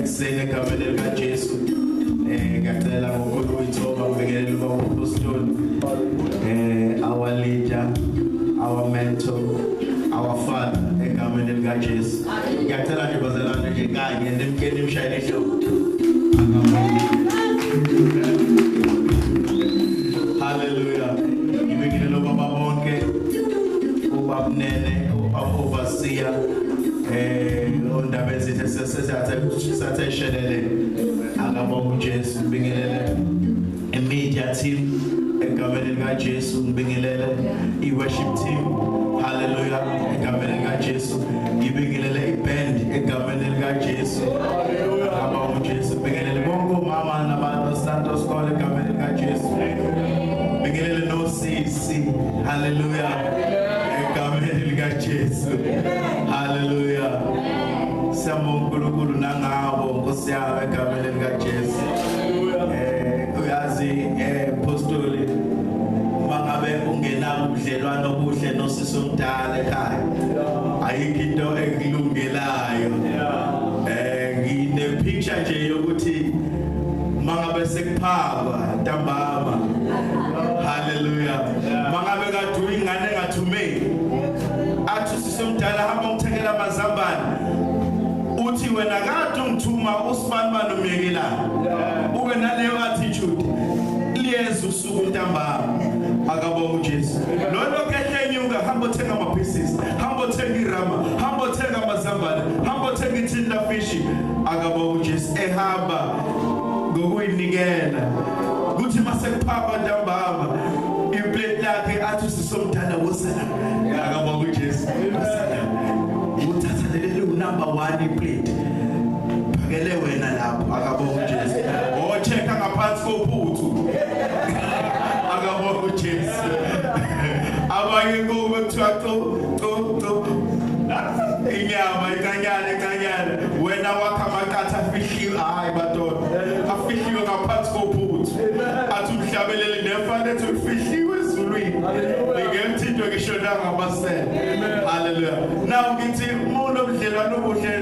Ekuseni egameni likaJesu. Ngiyacela ngokuyithoba ngibingelele ubaba uPostoli, our leader, our mentor, our father egameni likaJesu. Ngiyacela nje bazalwane nje kanye nimkeni nimshayele ihlombe. Hallelujah. Ngibingelele ubaba bonke, ubaba Nene, overseer, ondaba ezithe sesathe shelele. Akabonga uJesu. Ngibingelele i-media team egameni likaJesu. Ngibingelele i-worship team, hallelujah, egameni likaJesu. Ngibingelele i-band egameni likaJesu. Akabonga uJesu. Ngibingelele bonke omama nabantu Santo School egameni likaJesu. Ngibingelele nosisi, hallelujah, egameni likaJesu. Hallelujah. Siyabonga uNkulunkulu nangabo Nkosi yami egameni likaJesu. Uyazi apostoli, mangabe ungenabo ubudlelwano obuhle nosisi omdala ekhaya, ayikho into ekulungelayo. Ngine picture nje yokuthi mangabe sekuphakwa ntambama, hallelujah, mangabe kade ingane engathumeli, athi usisi omdala hamba ungithengela amazambane, uthi wena kade ungithuma usibanibani umyekelana, ube naleyo attitude. Liyeza usuku ntambama. Akabonga uJesu. Lolo kehlenyuka, hamba othenga ama pieces, hamba othenga irama, hamba othenga amazambane, hamba othenga ithini la fish. Akabonga uJesu. Ehamba ngokuyinikela kuthi masekuphakwa ntambama iplate lakhe athi usisomdala wosana. Akabonga uJesu. Uthatha leli number 1 iplate, phakele wena lapho. Akabonga uJesu. Ochecka ngaphansi kophuthu. Akabonga uJesu. Abanye kube kuthiwa co co co inyama ikanyane ikanyane, wena wakha amaqatha afihliwe. Hayi badoda, afihliwe ngaphansi kophuthu. Athi umhlabeleli nefanele ufihliwe ezulwini, ngemthintwe ngisho nangamasele. Hallelujah. Now ngithi umuntu obudlelwano obuhle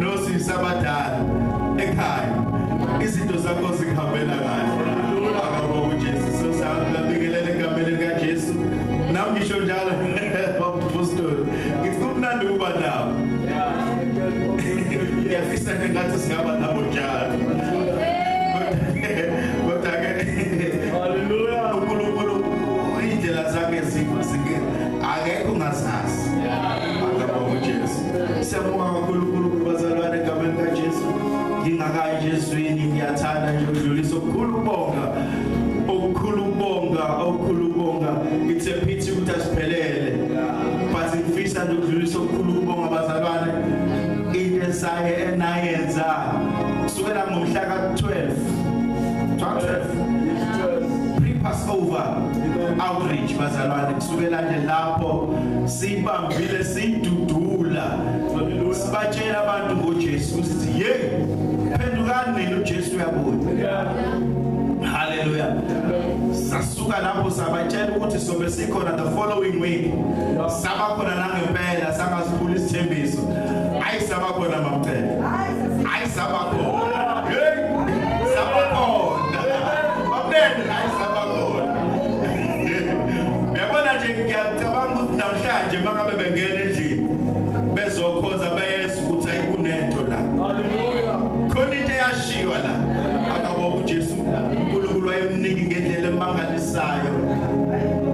nosisi abadala ekhaya, izinto zakho zihambela kahle. Akabonga uJesu. So siyabingelela egameni likaJesu. Nami ngisho njalo bapostoli, ngithi kumnandi ukuba nabo. Ngiyafisa ngathi singaba nabo njalo. Kodwa ke hallelujah, uNkulunkulu indlela zakhe zike akekho ungazazi. Akabonga uJesu. Siyabonga kakhulu bazalwane egameni likaJesu. Ngingakayi nje ezwini, ngiyathanda nje ukudlulisa okukhulu ukubonga, okukhulu ukubonga, okukhulu ukubonga. It's a pity ukuthi asiphelele, but ngifisa nje ukudlulisa okukhulu ukubonga bazalwane. Into esaye enayenza kusukela ngomhla ka-12 pre-Passover outreach bazalwane, kusukela nje lapho sibambile sidudula, sibatshela abantu ngoJesu ukuthi hey, phendukani nini, uJesu uyabuya. Hallelujah. Sasuka lapho sabatshela ukuthi sobe sikhona the following week. Saba khona nangempela, sangaziphula isithembiso. Ayi saba khona mamcele. Ayi saba khona. Hey, saba khona. Mamcele ayi saba khona. Yabona nje ngiyacabanga ukuthi namhlanje mangabe bengena endlini bezokhonza bayeza ukuthi ayikunento la. Hallelujah. Khona into eyashiywa la. Akabonga uJesu. uNkulunkulu wayemniki ngendlela emangalisayo,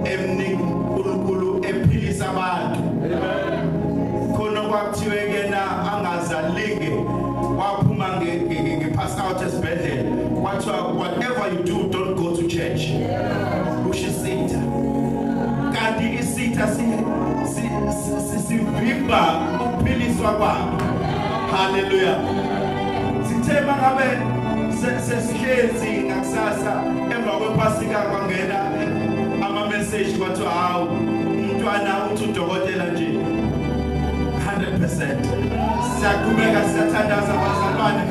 emniki uNkulunkulu ephilisa abantu. Khona kwakuthiwe kena angazalinge, waphuma nge-pass out esibhedlela, kwathiwa whatever you do don't go to church. Kusho isitha. Kanti isitha sivimba ukuphiliswa kwakhe. Hallelujah. Sithe mangabe sesihlezi ngakusasa emva kwePasika kwangena ama message kwathiwa hawu umntwana uthi udokotela nje 100%. Siyaqhubeka siyathandaza bazalwane.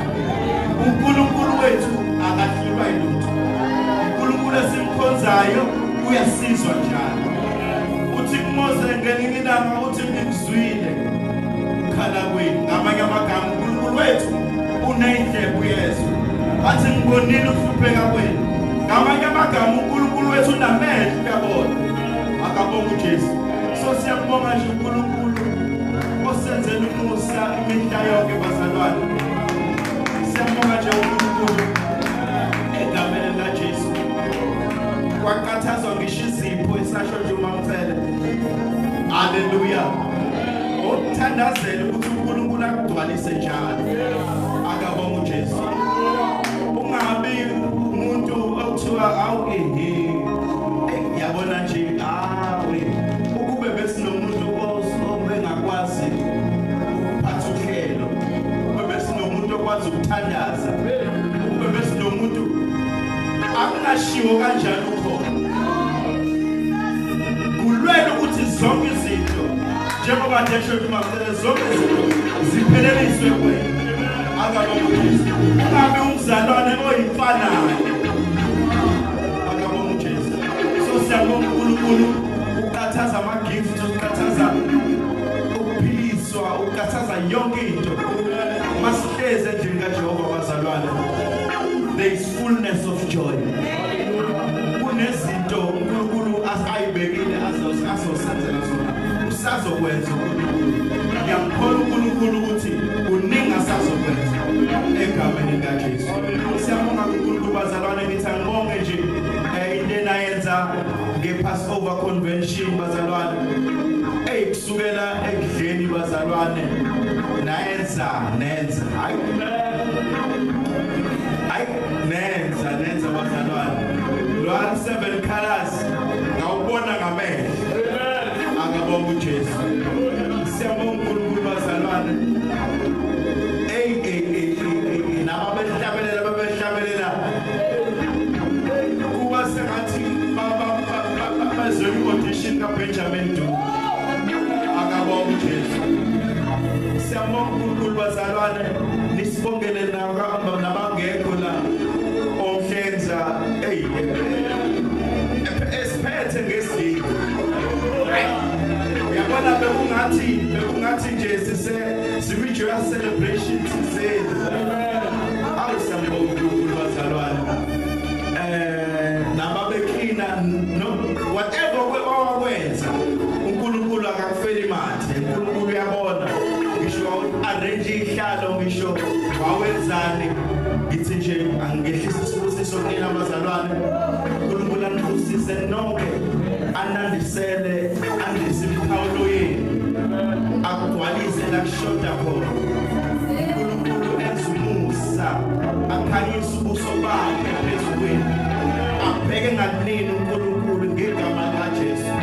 uNkulunkulu wethu akahlulwa yilutho. uNkulunkulu esimkhonzayo uyasizwa njalo. Uthi kuMose ngelinye ilanga uthi ngikuzwile khala kwenu. Ngamanye amagama uNkulunkulu wethu unendlela Wathi ngibonile ukuhlupheka kwenu. Ngamanye amagama uNkulunkulu wethu unamehlo uyabona. Akabonga uJesu. So siyabonga nje uNkulunkulu osenzela umusa imihla yonke bazalwane. Siyabonga nje uNkulunkulu egameni likaJesu. Kwaqhathazwa ngisho izipho esasho nje uMamcele. Hallelujah. Uthandazele ukuthi uNkulunkulu akugcwalise njalo. Akabonga uJesu. Ungabi umuntu okuthiwa awu ehe. Yabona nje awe ukube besinomuntu obengakwazi ukuphatha uhlelo, ukube besinomuntu okwazi ukuthandaza, ukube besinomuntu akungashiwo kanjani ukhona. Kulwela ukuthi zonke izinto njengoba ndesho uMamcele zonke izinto zipheleliswe kuwena. Akabonga uJesu. Ungabe umzalwane oyimfanayo. Akabonga uJesu. So siyabonga uNkulunkulu ukhathaza ama-gift, ukhathaza ukuphiliswa, ukhathaza yonke into. Masihleze endlini kaJehova bazalwane. There is fullness of joy. Kunezinto uNkulunkulu ayibekile azosenzela zona. Usazokwenza uNkulunkulu. Ngiyakholwa uNkulunkulu ukuthi kuningi asazokwenza egameni likaJesu. Siyabonga uNkulunkulu bazalwane, ngithi angibonge nje into enayenza ngePassover convention bazalwane. Kusukela ekudleni bazalwane nayenza hayi hayi nenza bazalwane. Lo 7 colors ngawubona ngamehlo. Akabonga uJesu. Siyabonga uNkulunkulu bazalwane. Nababehlabelela babehlabelela kuba sengathi bazwe i-audition kaBenjamin Dube. Akabonga uJesu. Siyabonga uNkulunkulu bazalwane, nisibongele nabangekho la omhlenza esiphethe ngesigidi. Uyabona bekungathi nje sise sikwi-joyous celebration thizeni. Awu siyabonga uNkulunkulu bazalwane. Nababeklina no whatever owakwenza uNkulunkulu akakufeli mathe. uNkulunkulu uyabona. Ngisho arrange ihlalo, ngisho wawenzani. Ngithi nje angehlisa isibusiso kunina bazalwane. uNkulunkulu anibusise nonke, anandisele, andise imikhawulo yenu, akugcwalise la kushoda khona. uNkulunkulu enze umusa, akhanyise ubuso bakhe phezu kwenu, abheke ngakunini uNkulunkulu ngegama likaJesu.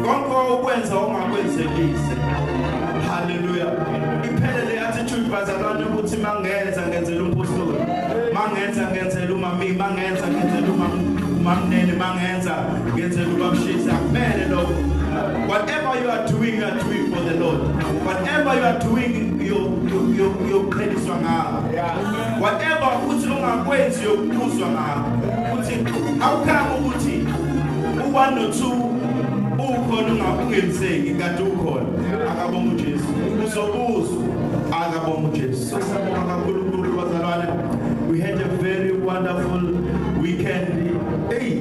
Konke okwenza ongakwenzelise. Hallelujah. Iphele le attitude bazalwane ukuthi mangenza ngenzela umpostoli, mangenza ngenzela umami, mangenza ngenzela umamnene, mangenza ngenzela ubabshisa. Akumele lokho. Whatever you are doing, you are doing for the Lord. Whatever you are doing, yoqheliswa ngakho. Whatever uthi ungakwenzi yokuzwa ngakho. Uthi awukhanga ukuthi u1 no 2 ukhona ungenzeki kanti ukhona. Akabonga uJesu. Uzobuzwa. Akabonga uJesu. So siyabonga kakhulu uNkulunkulu bazalwane. We had a very wonderful weekend. Hey,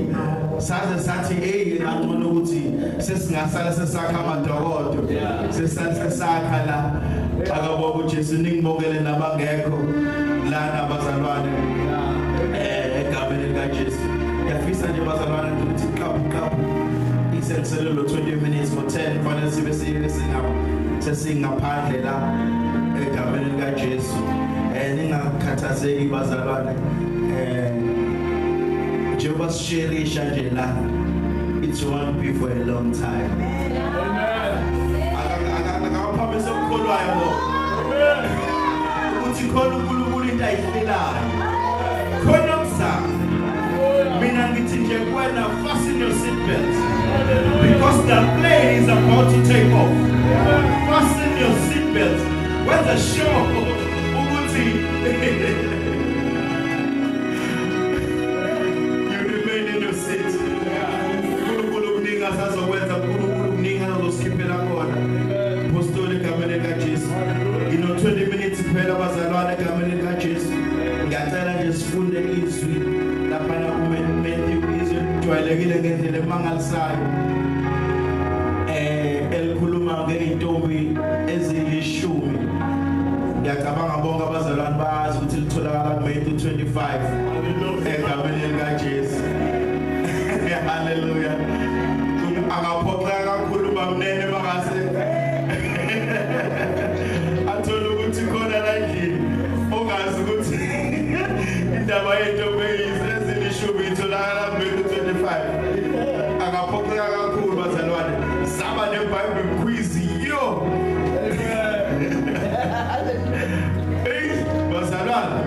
saze sathi hey ngcono ukuthi sesingasala sesakha amadokodo. Sesala sesakha la. Akabonga uJesu. Ningibongele nabangekho lana bazalwane. Egameni likaJesu. Ngiyafisa nje bazalwane ukuthi qaphu isenselelo 20 minutes for 10 fanele sibe sesingaphandle la egameni likaJesu. Ningakhathazeki bazalwane. Njengoba sisherisha nje la, it won't be for a long time. Amen. Akawaphamise ukukholwayo bo. Ukuthi khona uNkulunkulu into ayihlelayo. Khona mzamo. Mina ngithi nje kuwena, fasten your seatbelt because the plane is about to take off. Fasten your seatbelt. Wenza sure ukuthi you remain in your seat. uNkulunkulu kuningi asazokwenza, uNkulunkulu kuningi azosikhiphela khona. Apostoli egameni likaJesu. Ngino 20 minutes kuphela bazalwane egameni likaJesu. Ngiyacela nje elijwayelekile ngendlela emangalisayo elikhuluma ngeintombi ezilishumi. Ngiyacabanga bonke abazalwane bazi ukuthi litholakala kuMatthew 25 egameni likaJesu. Hallelujah. Angaphoxeka kakhulu bamnene mangase athola ukuthi khona la endlini ongazi ukuthi indaba yentombi ezilishumi itholakala kuMatthew 25. Angaphoxeka kakhulu bazalwane. Saba neBible quiz yo. Hey bazalwane,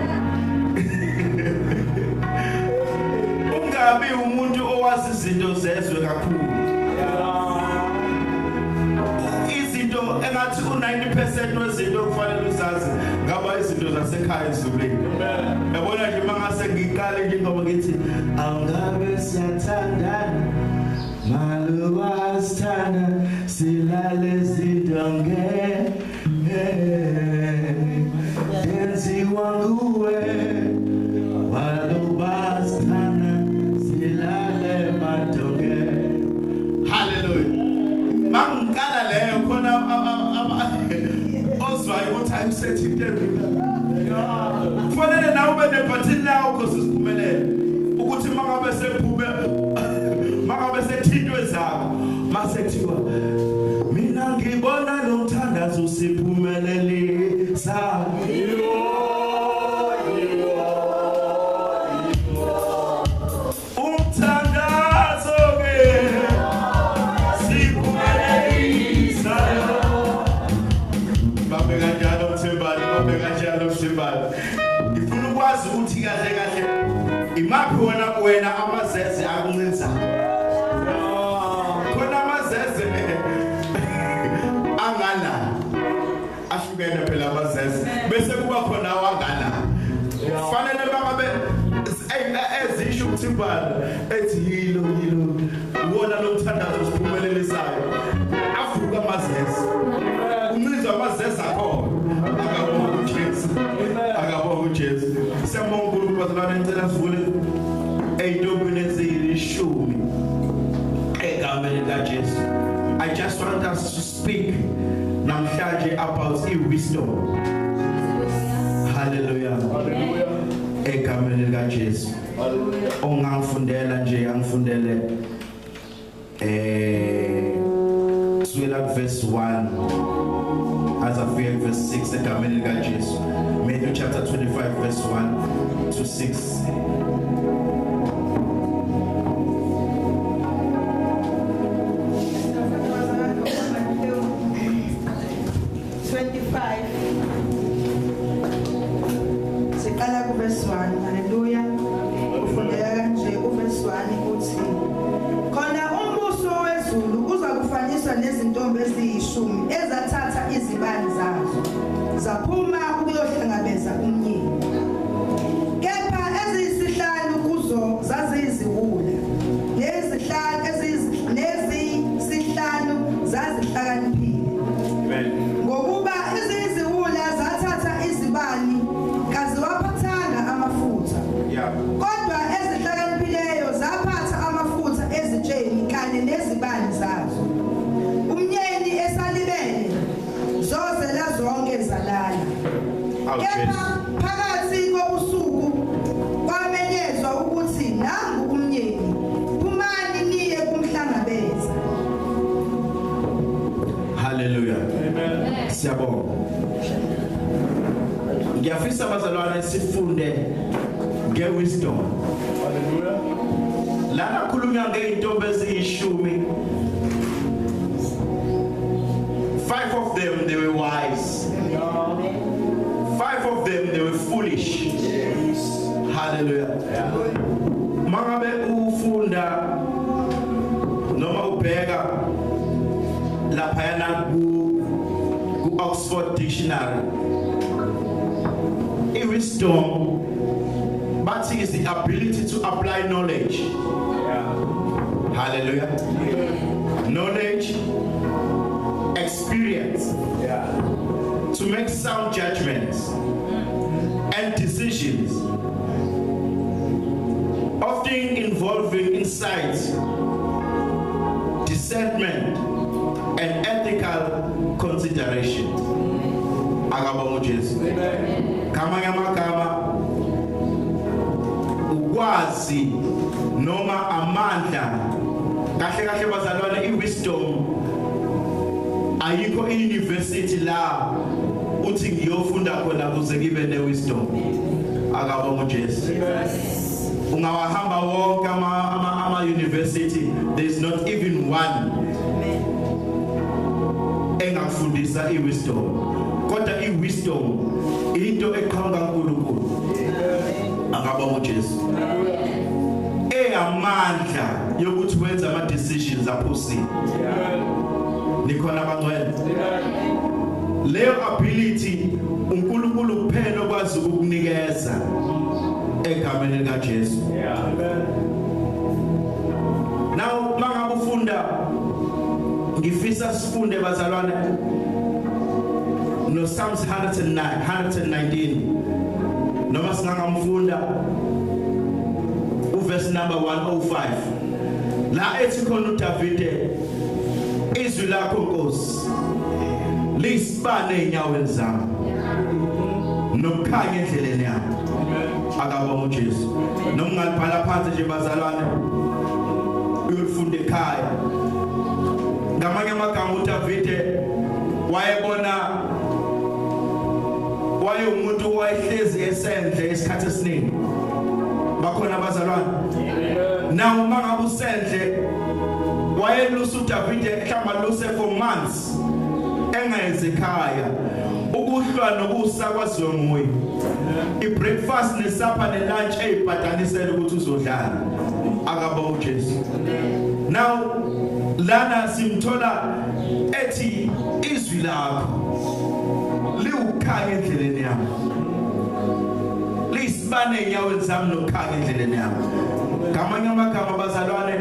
ungabi umuntu owazi izinto zezwe kakhulu. Izinto engathi u90% wezinto okufanele uzazi ngaba izinto zasekhaya ezulwini. Yabona nje mangase ngiqale nje ngoba ngithi angabe siyathandana maluwasithanda silale zidonge denziwa nguwe walubasithanda silale madonge. Hallelujah. Mangiqala leyo khona ozwayo ukuthi ayisethi into embi. Kufanele nawe ube nebhathini lakho sisiphumelele ukuthi mangabe sephume mangabe sethintwe zakho masethiwa mina ngibona lo mthandazo siphumelelisa. Umthandazo ke siphumelelisa. Babe kanjalo Mthembani, babe kanjalo Mthembani. Ngifuna ukwazi ukuthi kahle kahle imaphi wena amazeze akuncinzayo. Khona amazeze angala ahlukene phela amazeze bese kuba khona awangala. Kufanele bangabe ezisho ukuthibana ethi yilo yilo wona lo mthandazo siphumelelisayo avuka amazeze uncinzwa amazeze akhona. Akabonga uJesu, akabonga uJesu. Siyabonga uNkulunkulu bazalwane. Ngicela sivule ey'ntombini eziyishumi egameni likaJesu. I just want us to speak namhlanje about wisdom. Hallelujah. Hallelujah. Egameni likaJesu. Hallelujah. Ongangifundela nje angifundele kusukela verse 1 as afike verse 6 egameni likaJesu. Matthew chapter 25 verse 1 to 6. Siqala kuverse 1. Haleluya. Ufundeka kanje uverse 1 uthi khona umbuso wezulu uzakufaniswa nezintombi eziyishumi ezathatha izibani zazo zaphuma ukuyohlangabeza umyeni. Kepha eziyisihlanu kuzo zaziyiziwula nezisihlanu zazihlakaniphile. Amen. Ngokuba eziyiziwula zathatha izibani kaziwaphathanga amafutha. Kodwa ezihlakaniphileyo zaphatha amafutha ezitsheni kanye nezibani zazo. Umyeni esalibele zozela zonke zalala. Kepha phakathi kobusuku kwamenyezwa ukuthi nangu umyeni, phumani niye kumhlangabeza. Hallelujah. Amen. Siyabonga. Ngiyafisa bazalwane sifunde ngewisdom. Hallelujah. Lana khulunywa ngeintombi eziyishumi. 5 of them they were wise. 5 of them they were foolish. Yes. Hallelujah. Mangabe ufunda noma ubheka laphayana ku Oxford Dictionary, wisdom but is the ability to apply knowledge. Yeah. Hallelujah. Yeah. Knowledge, experience, yeah, to make sound judgments and decisions Often involving insight, discernment and ethical consideration. Akabonga uJesu. Amen. Ngamanye amagama, ukwazi noma amandla, kahle kahle bazalwane, iwisdom ayikho i-university la uthi ngiyofunda khona kuze ngibe newisdom. Akabonga uJesu. Ungawahamba wonke ama university, there is not even one engakufundisa iwisdom. Kodwa iwisdom into eqhamuka kuNkulunkulu. Akabonga uJesu. Eyamandla yokuthi wenze ama decisions aphusile. Nikhona abangcwele? Leyo ability uNkulunkulu kuphela okwazi ukukunikeza egameni lika Jesu. Now mangabe ufunda, ngifisa sifunde bazalwane no Psalms 109 119, noma singangamfunda uverse number 105, la ethi khona uDavide, izwi lakho Nkosi lisibane enyaweni zami nokukhanya endleleni yami. Akabonga uJesu. Noma ungalibhala phansi nje bazalwane, uyolifunda ekhaya. Ngamanye amagama, uDavide wayebona, waye umuntu owayehlezi esendle isikhathi esiningi. Bakhona abazalwane? Now uma ngabe usendle, wayelusa uDavide, mhlawumbe aluse for months engayezi ekhaya. Ukuhlwa nokusa kwaziwe nguye. I-breakfast nesupper ne-lunch eyibhadanisela ukuthi uzodlala. Akabonga uJesu. Now lana simthola ethi izwi lakho liwukhanya endleleni yami, lisibane enyaweni zami nokukhanya endleleni yami. Ngamanye amagama bazalwane,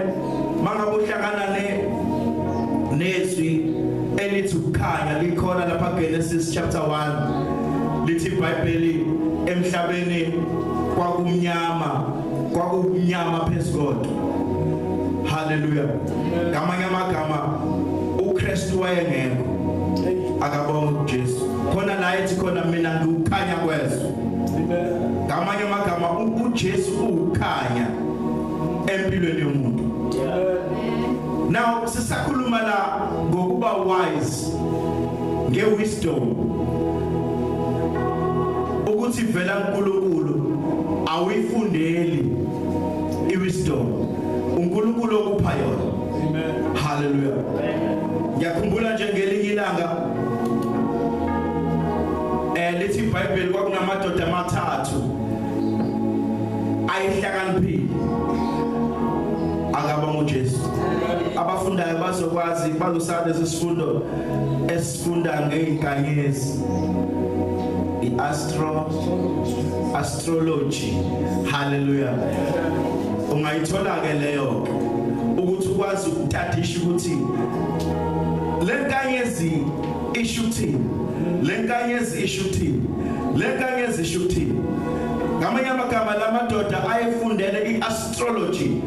mangabe uhlangana nezwi elithi ukukhanya, likhona lapha Genesis chapter 1, lithi iBhayibheli emhlabeni kwakumnyama, kwakumnyama phezukodwa. Hallelujah. Ngamanye amagama, uKristu wayengekho. Akabonga uJesu. Khona la ethi khona, mina ngiwukhanya kwezwe. Ngamanye amagama, uJesu uwukhanya empilweni yomuntu. Now sisakhuluma la ngokuba wise, ngewisdom, ukuthi vela uNkulunkulu, awuyifundeli iwisdom, uNkulunkulu okupha yona. Amen. Hallelujah. Ngiyakhumbula nje ngelinye ilanga, lithi iBhayibheli kwakunamadoda amathathu ayihlakaniphile. Akabonga uJesu. Abafundayo bazokwazi, bazosala lesi sifundo esifunda ngeinkanyezi, i-astro astrology. Hallelujah. Ungayithola ke leyo ukuthi ukwazi ukutadisha ukuthi lenkanyezi isho ukuthini, lenkanyezi isho ukuthini, lenkanyezi isho ukuthini. Ngamanye amagama, lamadoda ayefundele i-astrology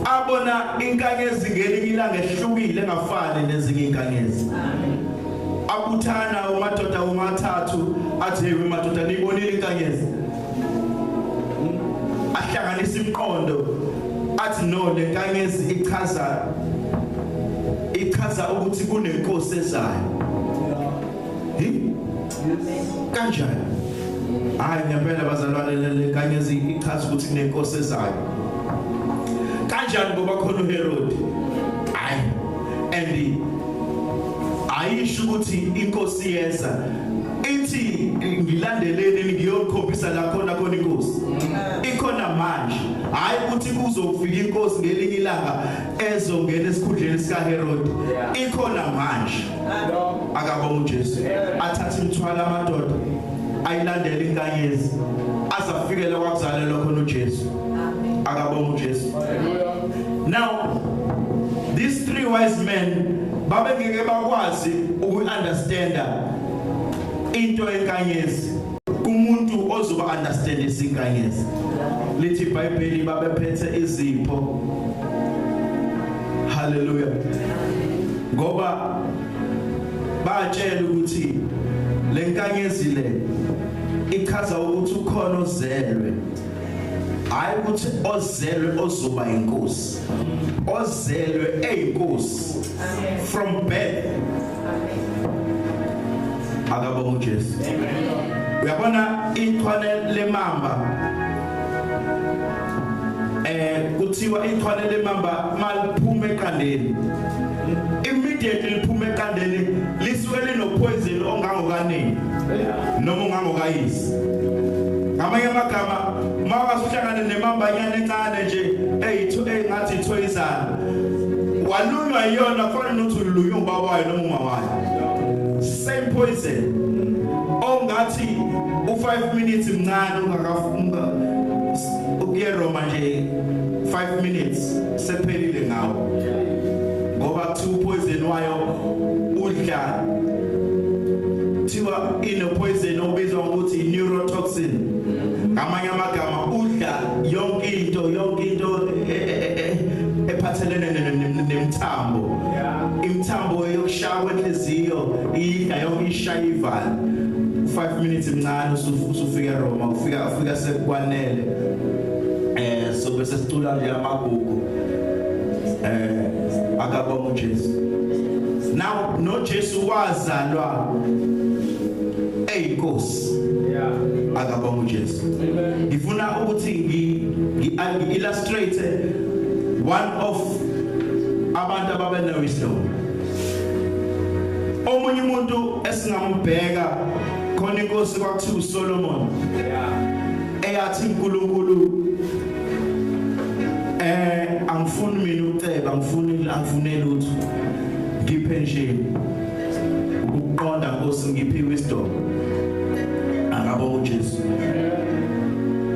abona inkanyezi ngelinye ilanga ehlukile, engafani nezinye inkanyezi. Abuthana umadoda umathathu, athi, "Hey madoda, niyibonile inkanyezi?" Ahlanganisa imiqondo, athi, "No, le nkanyezi ichaza ukuthi kunenkosi ezayo." Hi, kanjani? Hayi, ngempela bazalwane, le nkanyezi ichaza ukuthi kunenkosi ezayo. Kanjani, ngoba khona uHerod? Hayi, and ayisho ukuthi inkosi yeza, ithi ngilandeleni ngiyokhombisa la khona khona inkosi ikhona manje. Hayi ukuthi kuzofika inkosi ngelinye ilanga ezongena esikhundleni sika Herod, ikhona manje. Akabonga uJesu. Athatha imithwalo amadoda, ayilandela inkanyezi, azafikela kwakuzalelwa khona uJesu. Akabonga uJesu. Now these three wise men babengeke bakwazi uku-understanda into enkanyezi kumuntu ozoba understand isinkanyezi. Lithi iBhayibheli babephethe izipho. Hallelujah. Ngoba batshela ukuthi lenkanyezi le ichaza ukuthi ukhona ozelwe, hayi ukuthi ozelwe ozoba inkosi, ozelwe eyinkosi from birth. Akabonga uJesu. Uyabona ithwane lemamba, kuthiwa ithwane lemamba maliphuma eqandeni, immediately liphuma eqandeni lisuke lino poison ongangokanini noma ongangokayisi. Ngamanye amagama mawasuhlangana nemambanyana encane nje eyithu engathi ithoyizana, walunywa iyona kufanele nokuthi ulunywe ubaba wayo noma uma wayo. Same poison ongathi u5 minutes mncane ungakafunga ukuye Roma nje 5 minutes sephelile ngawo, ngoba kuthiwa poison wayo udla, thiwa ino poison obizwa ngokuthi neurotoxin. Ngamanye amagama udla yonke into ephathelene nemithambo, imithambo yokushaya kwenhliziyo idla yonke, ishaya ivalo. 5 minutes mncane usufika eRoma, ufika sekwanele. So bese sicula nje amagugu. Akabonga uJesu. Now no Jesu wazalwa eyinkosi. Akabonga uJesu. Ngifuna ukuthi ngi illustrate one of abantu ababene wisdom. Omunye umuntu esingambheka khona inkosi kwakuthiwa uSolomon, eyathi uNkulunkulu angifuni mina uceba, angifuni lutho, ngiphe nje ukuqonda Nkosi, ngiphe wisdom. Akabonga uJesu.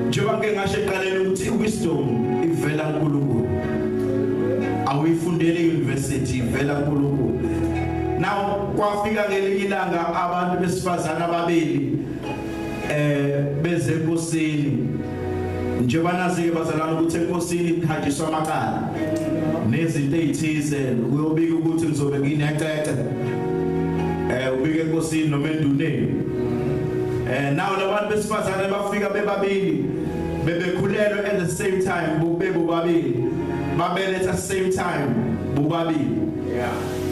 Njengoba ngike ngasho eqaleni ukuthi iwisdom ivela kuNkulunkulu, awuyifundele euniversity, ivela kuNkulunkulu. Now kwafika ngelinye ilanga abantu besifazana ababili beze enkosini. Njengoba nazi-ke bazalwane ukuthi enkosini kuhanjiswa amacala nezinto ezithize, uyobika ukuthi ngizobe nginecece, ubike enkosini noma enduneni. Now labantu besifazane bafika bebabili, bebekhulelwe at the same time, bebobabili, babeletha same time bobabili.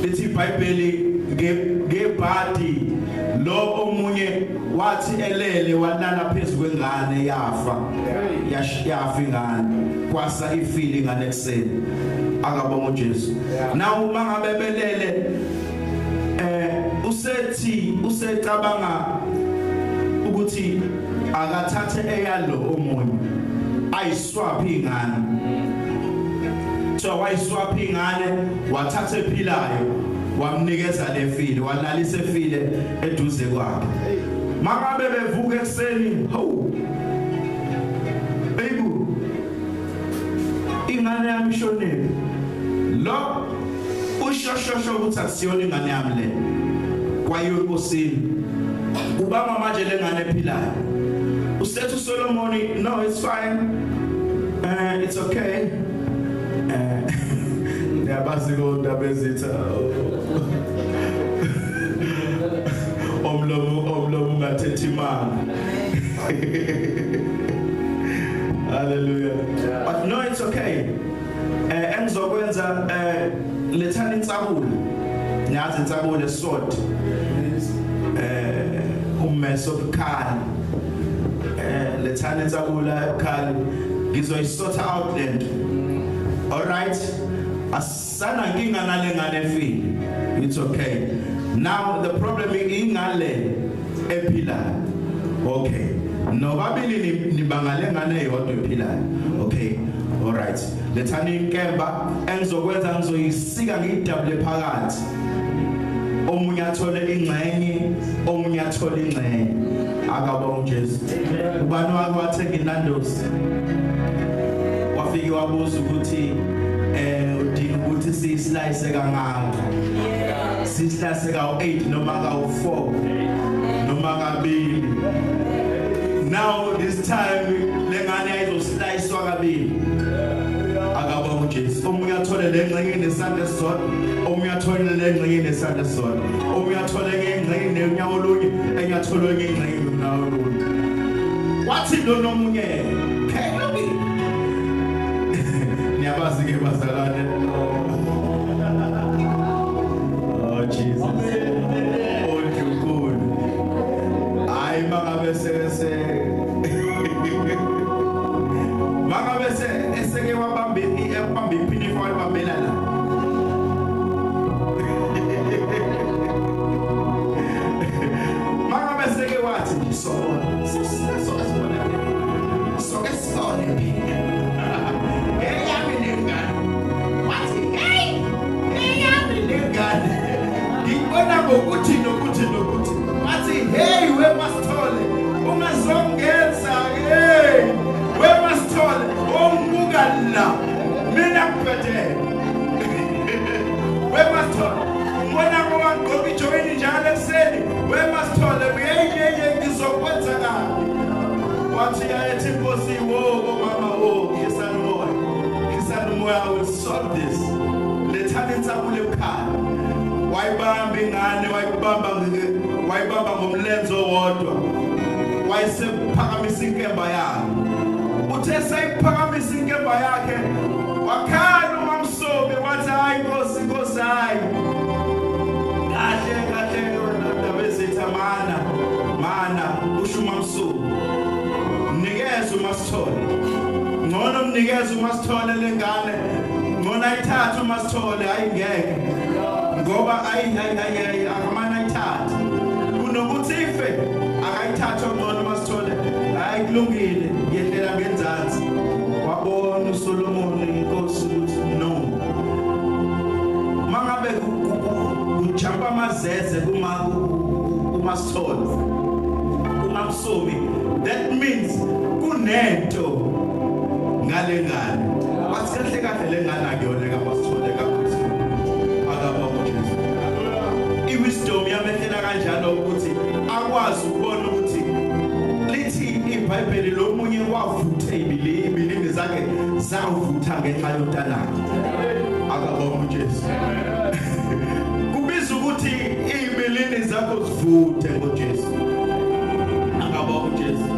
Lithi iBhayibheli ngebhadi lo omunye wathi elele walala phezulu kwengane yafa, yafa ingane, kwasa ifile ingane ekseni. Akabonga uJesu. Now uma ngabe belele usethi usecabanga ukuthi akathathe eyalo omunye ayiswaphi ingane. So wayiswaphi ingane, wathatha ephilayo wamnikeza lefile, walalisa efile eduze kwakhe. Makabe bevuka ekseni, hawu baby, ingane yami ishonile. Lo ushoshosho ukuthi akusiyona ingane yami le, kwayiwe enkosini. Ubaba manje lengane ephilayo. Usethu Solomon, no it's fine, it's okay. Niyabazi kodwa bezitha omlomo ungathethi imali. Hallelujah. But no it's okay. Engizokwenza lethani insabula. Niyazi insabula sword. Ummeso obukhali. Lethani insabula ebukhali, ngizoyisort out lento. All right. Asana nkinga nale ngane efile. It's okay. Now the problem ingale ephilayo. Okay. Nobabili nibangale ngane eyodwa ephilayo. Okay. All right. Lethani inkemba engizokwenza ngizoyisika ngiyidabule phakathi. Omunye athole ingxenye, omunye athole ingxenye. Akabonga uJesu. Ubani wake wathenga iNando's? Wafike wabuza ukuthi udinga ukuthi sislice kangaka. Sislice ka 8 noma ka 4 noma kabili. Now this time lengane ayizoslayiswa kabili. Akabonga uJesu. Omunye athole lengxenye nesandla esisodwa, omunye athole lengxenye nesandla esisodwa, omunye athole ngengxenye nenyawo olunye, enye athole ngengxenye nonyawo olunye. Wathi lo nomunye phela niyabazi ke bazalwane. Oh Jesus. Oh Nkulunkulu. Hayi mangabe sese mangabe eseke wabambe ebambe iphinifa walibambela la. Mangabe seke wathi nje sobona. Sosibona. Soke sibone phela. Eyami lengane. Wathi hey, eyami lengane. Ngibona ngokuthi nokuthi nokuthi. Wathi hey we Masithole, ungazongenza hey. We Masithole, ongibuka la. Mina ngiphethe. We Masithole, ngibona ngoba ngigqoka ijoyini njalo ekuseni. We Masithole, uyeyeye ngizokwenza kabi. Wathi ayethi inkosi wo mama wo yesana umoya. Yesana umoya, I will solve this. Lethani insabule ebukhali. Wayibamba ingane, wayibamba ngomlenze owodwa. Wayesephakamisa inkemba yakhe. Uthe seyiphakamisa inkemba yakhe, wakhala uMamsomi wathi hayi Nkosi, Nkosi hayi. Kahle kahle ndaba ezitha mana mana usho uMamsomi. Mnikeze uMasithole. Ngcono mnikeze uMasithole lengane. Ngcono ayithathe uMasithole hayi ngeke. Ngoba ayi hayi hayi akamana ayithathe. Kunokuthi ife akayithathe ngcono uMasithole. Hayi kulungile yehlela ngenzansi. Wabona uSolomon inkosi ukuthi no. Mangabe kujumpa amazeze kuma kuMasithole. KuMamsomi. That means kunento ngale ngane. Wathi kahle kahle lengane akuyona kaMasithole kaMasithole. Akabonga uJesu. Iwisdom yamehlela kanjalo ukuthi akwazi ukubona ukuthi lithi iBhayibheli lomunye wavutha ibilimi zakhe zawuvutha ngenxa yomntanakhe. Akabonga uJesu. Kubiza ukuthi ibilimi zakho zivuthe ngoJesu. Akabonga uJesu.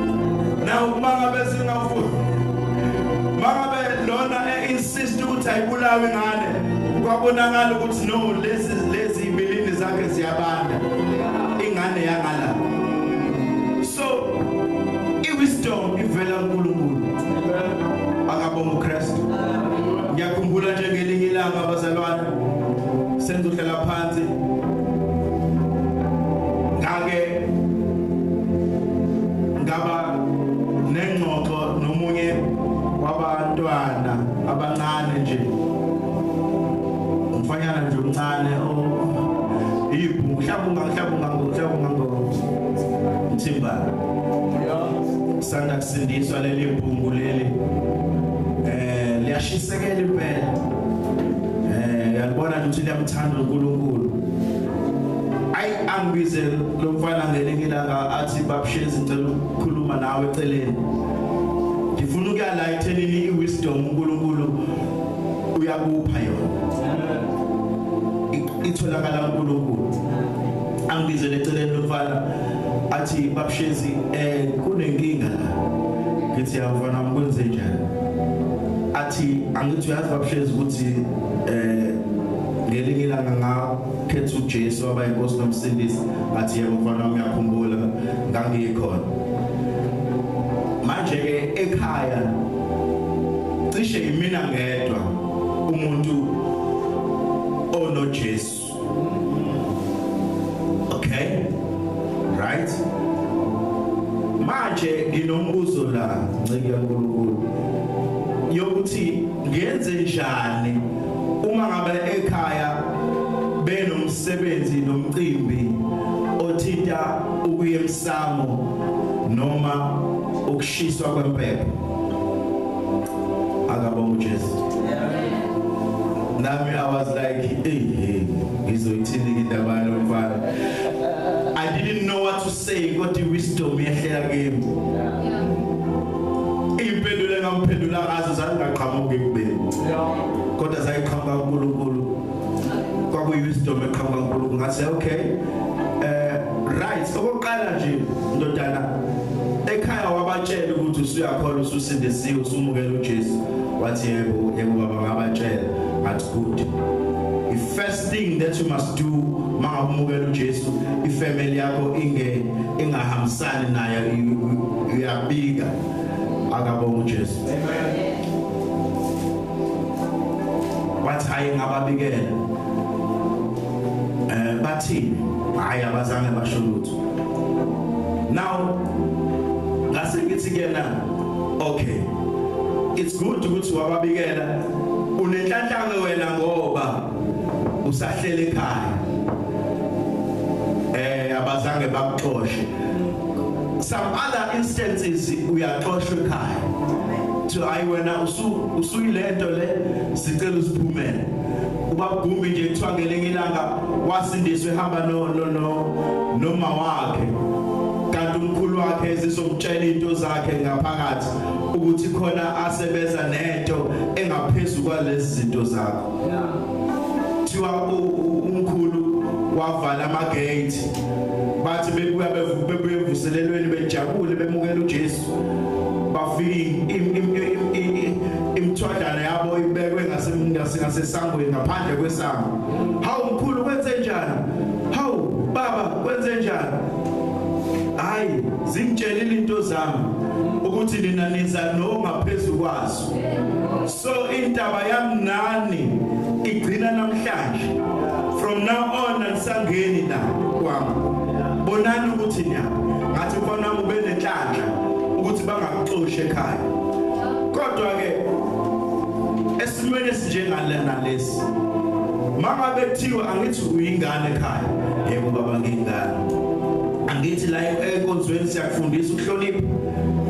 Now mangabe singafuni mangabe lona e-insist ukuthi ayibulawe ingane, kwabonakala ukuthi no lezi ibilini zakhe ziyabanda, ingane yangala. So iwisdom ivela kuNkulunkulu. Akabonga uKristu. Ngiyakhumbula nje ngelinye ilanga abazalwane senzohlala phansi, ngake ngaba nengxoxo nomunye wabantwana abancane nje, umfanyana nje omncane ibhungu mhlawumbe Mthimba sanda kusindiswa leli bhungu leli, liyashisekela impela, yalibona nje ukuthi liyamthanda uNkulunkulu. Ayi angibize lo mfana ngelinye ilanga athi babshezi ngicela ukukhuluma nawe eceleni. Ngifuna ukuya la ethenini iwisdom uNkulunkulu uyakupha yona. Itholakala uNkulunkulu. Angibizele eceleni lo mfana athi babshezi kunenkinga la. Ngithi ya mfana wami kwenze njani? Athi angithi uyazi babshezi ukuthi ngelinye ilanga ngakhetha uJesu waba inkosi nomsindisi. Ngathi yebo mfana wami uyakhumbula ngangikhona. Manje ke ekhaya cishe imina ngedwa umuntu onoJesu. Okay? Right? Manje nginombuzo la nciki kaNkulunkulu yokuthi ngenze njani uma ngabe ekhaya benomsebenzi nomcimbi othinta ukuya emsamo noma ukushiswa kwempepho. Akabonga uJesu. Nami I was like, hey, ngizoyithini indaba yalomfana. I didn't know what to saying kodwa i-wisdom yehlela kimi. Impendulo engamphendula ngazo zazingaqhamuki kubeni. Kodwa zayiqhamuka kuNkulunkulu. Kwakuyi-wisdom eqhamuka kuNkulunkulu. Ngathi okay, right, okokuqala nje ndodana ekhaya wabatshela ukuthi usuyakholwa ususindisiwe usumukela uJesu. Wathi yebo, yebo baba ngabatshela. Ngathi good. The first thing that you must do mawumukela uJesu, ifamily yakho ingahambisani naye uyabika. Akabonga uJesu. Amen. Wathi hayi ngababikela. Bathi hayi abazange basho lutho. Now ngase ngithi kuyena okay, it's good ukuthi wababikela, unenhlanhla wena ngoba usahlele ekhaya. Abazange bakuxoshe. Some other instances uyaxoshwa ekhaya. So ayi wena usuyilento le sicela usiphumele. Ubabugumbi nje kuthiwa ngelinye ilanga wasindiswe ehamba no noma wakhe. Kanti umkhulu wakhe ezizomtshela into zakhe ngaphakathi ukuthi khona asebenza nento engaphezulu kwalezi zinto zakho. Thiwa umkhulu wavala ama gate, bathi bebuya bebuye evuselelweni bejabule bemukela uJesu. Bafika imthwadlana yabo ibekwe ngasesangweni ngaphandle kwesango. Hawu mkhulu kwenze njani? Hawu baba kwenze njani? Hayi zingitshelile into zami ukuthi nina niza nongaphezulu kwazo. So indaba yami nani igcina namhlanje. From now on anisangeni la kwami. Bonani ukuthi niya. Ngathi mfana wami ube nenhlanhla ukuthi bangakuxoshi ekhaya. Kodwa ke esimweni esinjengalena lesi, mangabe kuthiwa angithi uyingane ekhaya, yebo baba ngiyingane. Angithi la enkonzweni siyakufundisa ukuhlonipha,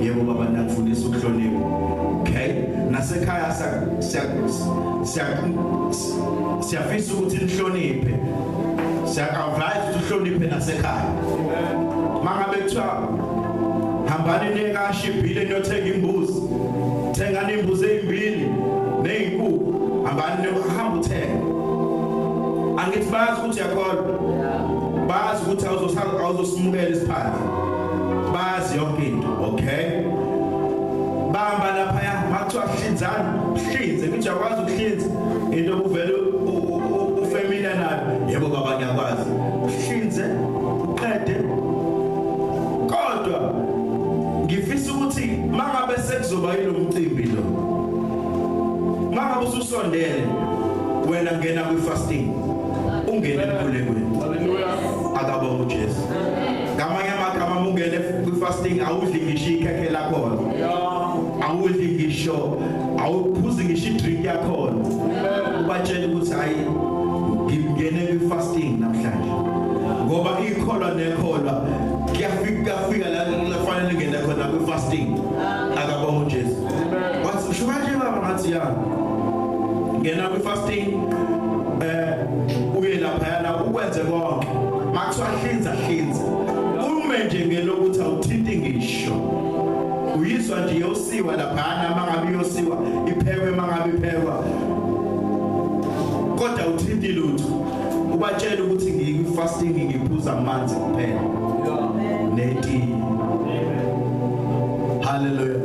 yebo baba ngiyakufundisa ukuhlonipha. Okay, nasekhaya siyafisa ukuthi nihloniphe, siya-advise ukuthi uhloniphe nasekhaya. Mangabe kuthiwa hambani niyekashibhile niyothenga imbuzi, thengani imbuzi ezimbili nezinkukhu, hambani hamba uthenga. Angithi bayazi ukuthi uyakholwa, bayazi ukuthi awuzosimukela isiphandla, bayazi yonke into. Okay, bamba lapha makuthiwa hlinzani, hlinze. Ngithi uyakwazi ukuhlinza into kuvele ufamiliar nayo. Yebo baba ngiyakwazi. Hlinze uqede. Kodwa ngifisa ukuthi mangabe sekuzoba yilomcimbi lo, mangabe ususondele wena ngena kwi-fasting, ungene emkhulekweni. Hallelujah. Akabonga uJesu. Ngamanye amagama ungene kwi-fasting awudli ngisho ikhekhe lakhona, awudli ngisho, awuphuzi ngisho idrink yakhona. Ubatshela ukuthi hayi ngingene kwi-fasting namhlanje, ngoba ikholwa nekholwa kuyafika la kufanele ngene khona kwi-fasting. Akabonga uJesu. Wathi usho kanje baba, ngathi ya ngena kwi-fasting, uye laphayana ukwenze konke. Makuthiwa hlinza hlinza, ume nje ngelokuthi awuthinti ngisho, uyizwa nje yosiwa laphana, mangabe yosiwa iphekwe, mangabe iphekwa, kodwa awuthinti lutho. Ubatshela ukuthi ngiyi-fasting ngiphuza amanzi kuphela neti. Hallelujah.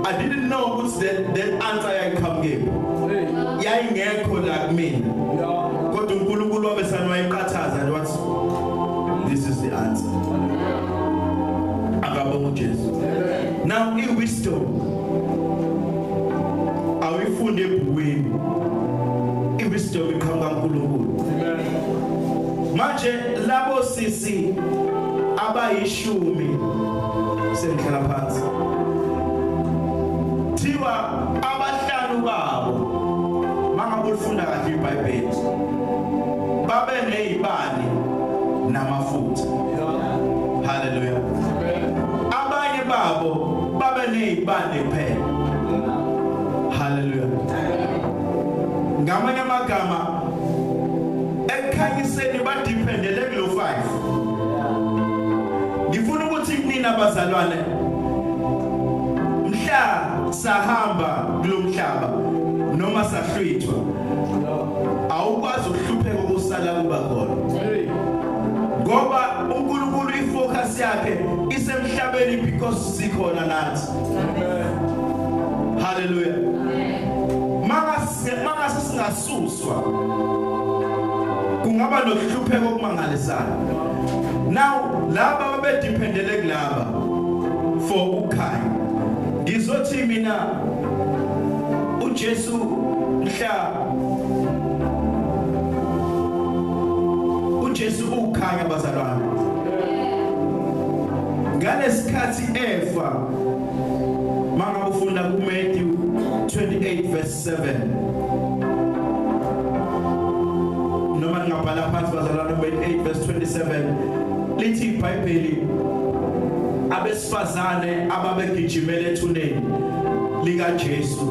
I didn't know ukuthi that answer yayiqhamukephi, yayingekho la kumina. Kodwa uNkulunkulu wabesana wayiqhathaza nje wathi this is the answer. Akabonga uJesu. Now i-wisdom awuyifunde ebhukwini, i-wisdom iqhamuka kuNkulunkulu. Manje labo sisi abayishumi sengihlala phansi, thiwa abahlanu babo mangabe ulifunda kahle iBhayibheli babe nezibani namafutha. Hallelujah. Abanye babo babe nezibani kuphela. Hallelujah. Ngamanye amagama ekukhanyiseni badependele kulo 5. Ngizothi kina bazalwane, mhla sahamba kulomhlaba noma sahlwithwa, awukwazi ukuhlupheka ukusala kuba khona, ngoba uNkulunkulu ifocus yakhe isemhlabeni because sikhona nathi. Hallelujah. Mangase singasuswa kungaba nokuhlupheka okumangalisayo. Now laba babedependele kulaba for ukukhanya. Ngizothi mina uJesu mhla uJesu ukhanya bazalwane. Ngalesikhathi efa, mangabe ufunda kuMatthew 28 verse 7, noma ngingabhala phansi bazalwane, 8 verse 27, lithi iBhayibheli abesifazane ababegijimele ethuneni lika Jesu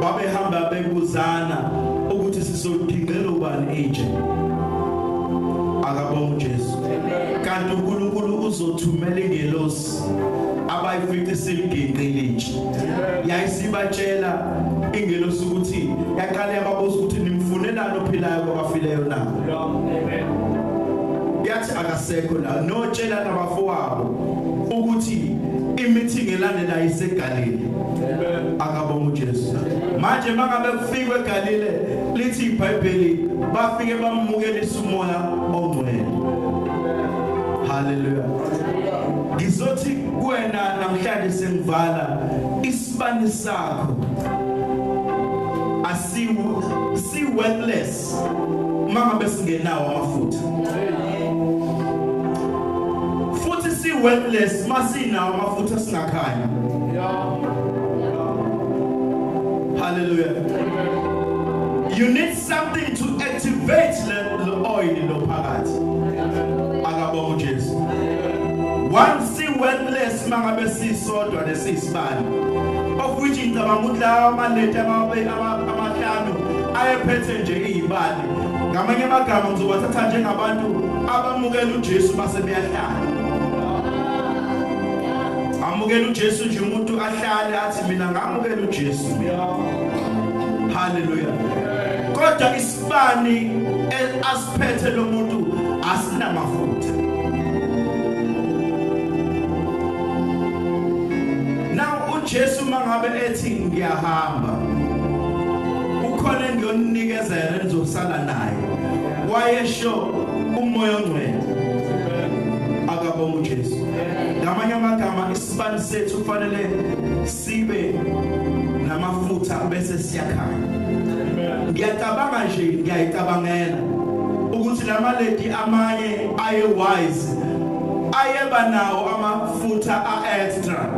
babehamba bebuzana ukuthi sizodingela ubani itshe. Akabonga uJesu. Kanti uNkulunkulu uzothumela ingelosi abayifice siliginqile itshe. Yayisibatshela ingelosi ukuthi yaqala yababuza ukuthi nimfunelani ophilayo kwabafileyo na? Amen. Yathi akasekho la, notshela nabafowabo ukuthi imeeting elandelayo iseGalile. Akabonga uJesu. Manje mangabe kufikwe eGalile, lithi iBhayibheli bafike bamukelisa umoya ongcwele. Hallelujah. Ngizothi kuwena namhlanje sengivala, isibani sakho asiwu si worthless mangabe singenawo amafutha. Futhi si worthless masinawo amafutha singakhanya. Hallelujah. You need something to activate the oil lo phakathi. Akabonga uJesu. Once si worthless mangabe sisodwa lesisibani, of which ngicabanga ukuthi lawa amaleti amahlanu ayephethe nje izibani. Ngamanye amagama ngizobathatha njengabantu abamukela uJesu base beyahlala. Amukela uJesu nje umuntu ahlale athi mina ngamukela uJesu. Hallelujah. Kodwa isibani asiphethe lo muntu asinamafutha. Now uJesu mangabe ethi ngiyahamba, ukhona engiyonikeza yena nizosala naye, wayesho umoya ongcwele. Akabonga uJesu. Ngamanye amagama isibani sethu kufanele sibe namafutha bese siyakhanya. Ngiyacabanga nje, ngiyayicabangela ukuthi lamaledi amanye aye wise ayeba nawo amafutha a extra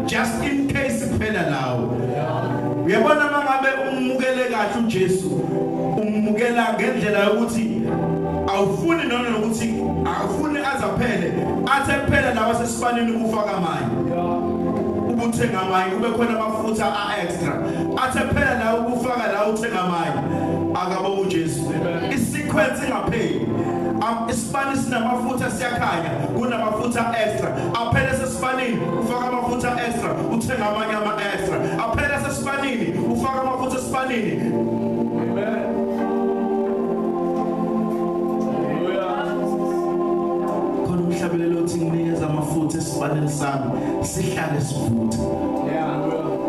just in case kuphela lawo. Uyabona mangabe umukele kahle uJesu, umukela ngendlela yokuthi awufuni noma nokuthi awufuni azaphele, athe kuphela lawa sesibanini ufaka amanye, ubuthenga amanye, kube khona amafutha a extra, athe kuphela lawo ukufaka la uthenga amanye. Akabonga uJesu. Isequence ingapheli. Isibani sinamafutha siyakhanya, kunamafutha extra, aphele sesibanini ufaka amafutha extra, uthenga amanye ama extra, aphele sesibanini ufaka amafutha esibanini. Amen. Khona umhlabelelo othi nginikeza amafutha esibanini sami sihlale sivutha.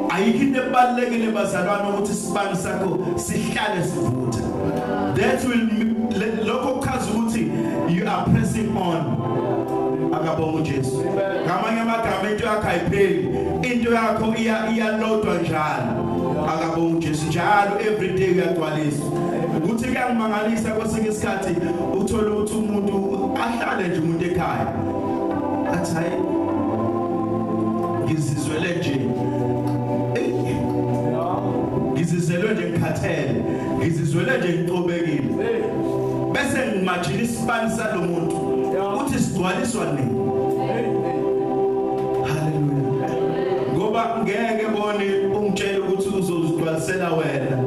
Ayikho into ebalulekile bazalwane ukuthi isibani sakho sihlale sivutha. That will lokho kuchaza ukuthi you are pressing on. Akabonga uJesu. Ngamanye amagama into yakho ayipheli, into yakho iyalodwa njalo. Akabonga uJesu. Njalo every day uyagcwaliswa. Ukuthi kuyangimangalisa kwesinye isikhathi uthole ukuthi umuntu ahlale nje umuntu ekhaya athi hayi ngizizwele nje, ngizizwele nje ngikhathele, ngizizwele nje ngicobekile, bese ngimagine isibani salomuntu uthi sigcwaliswa nini. Hallelujah. Ngoba ngeke bone ungitshele ukuthi uzozigcwalisela wena,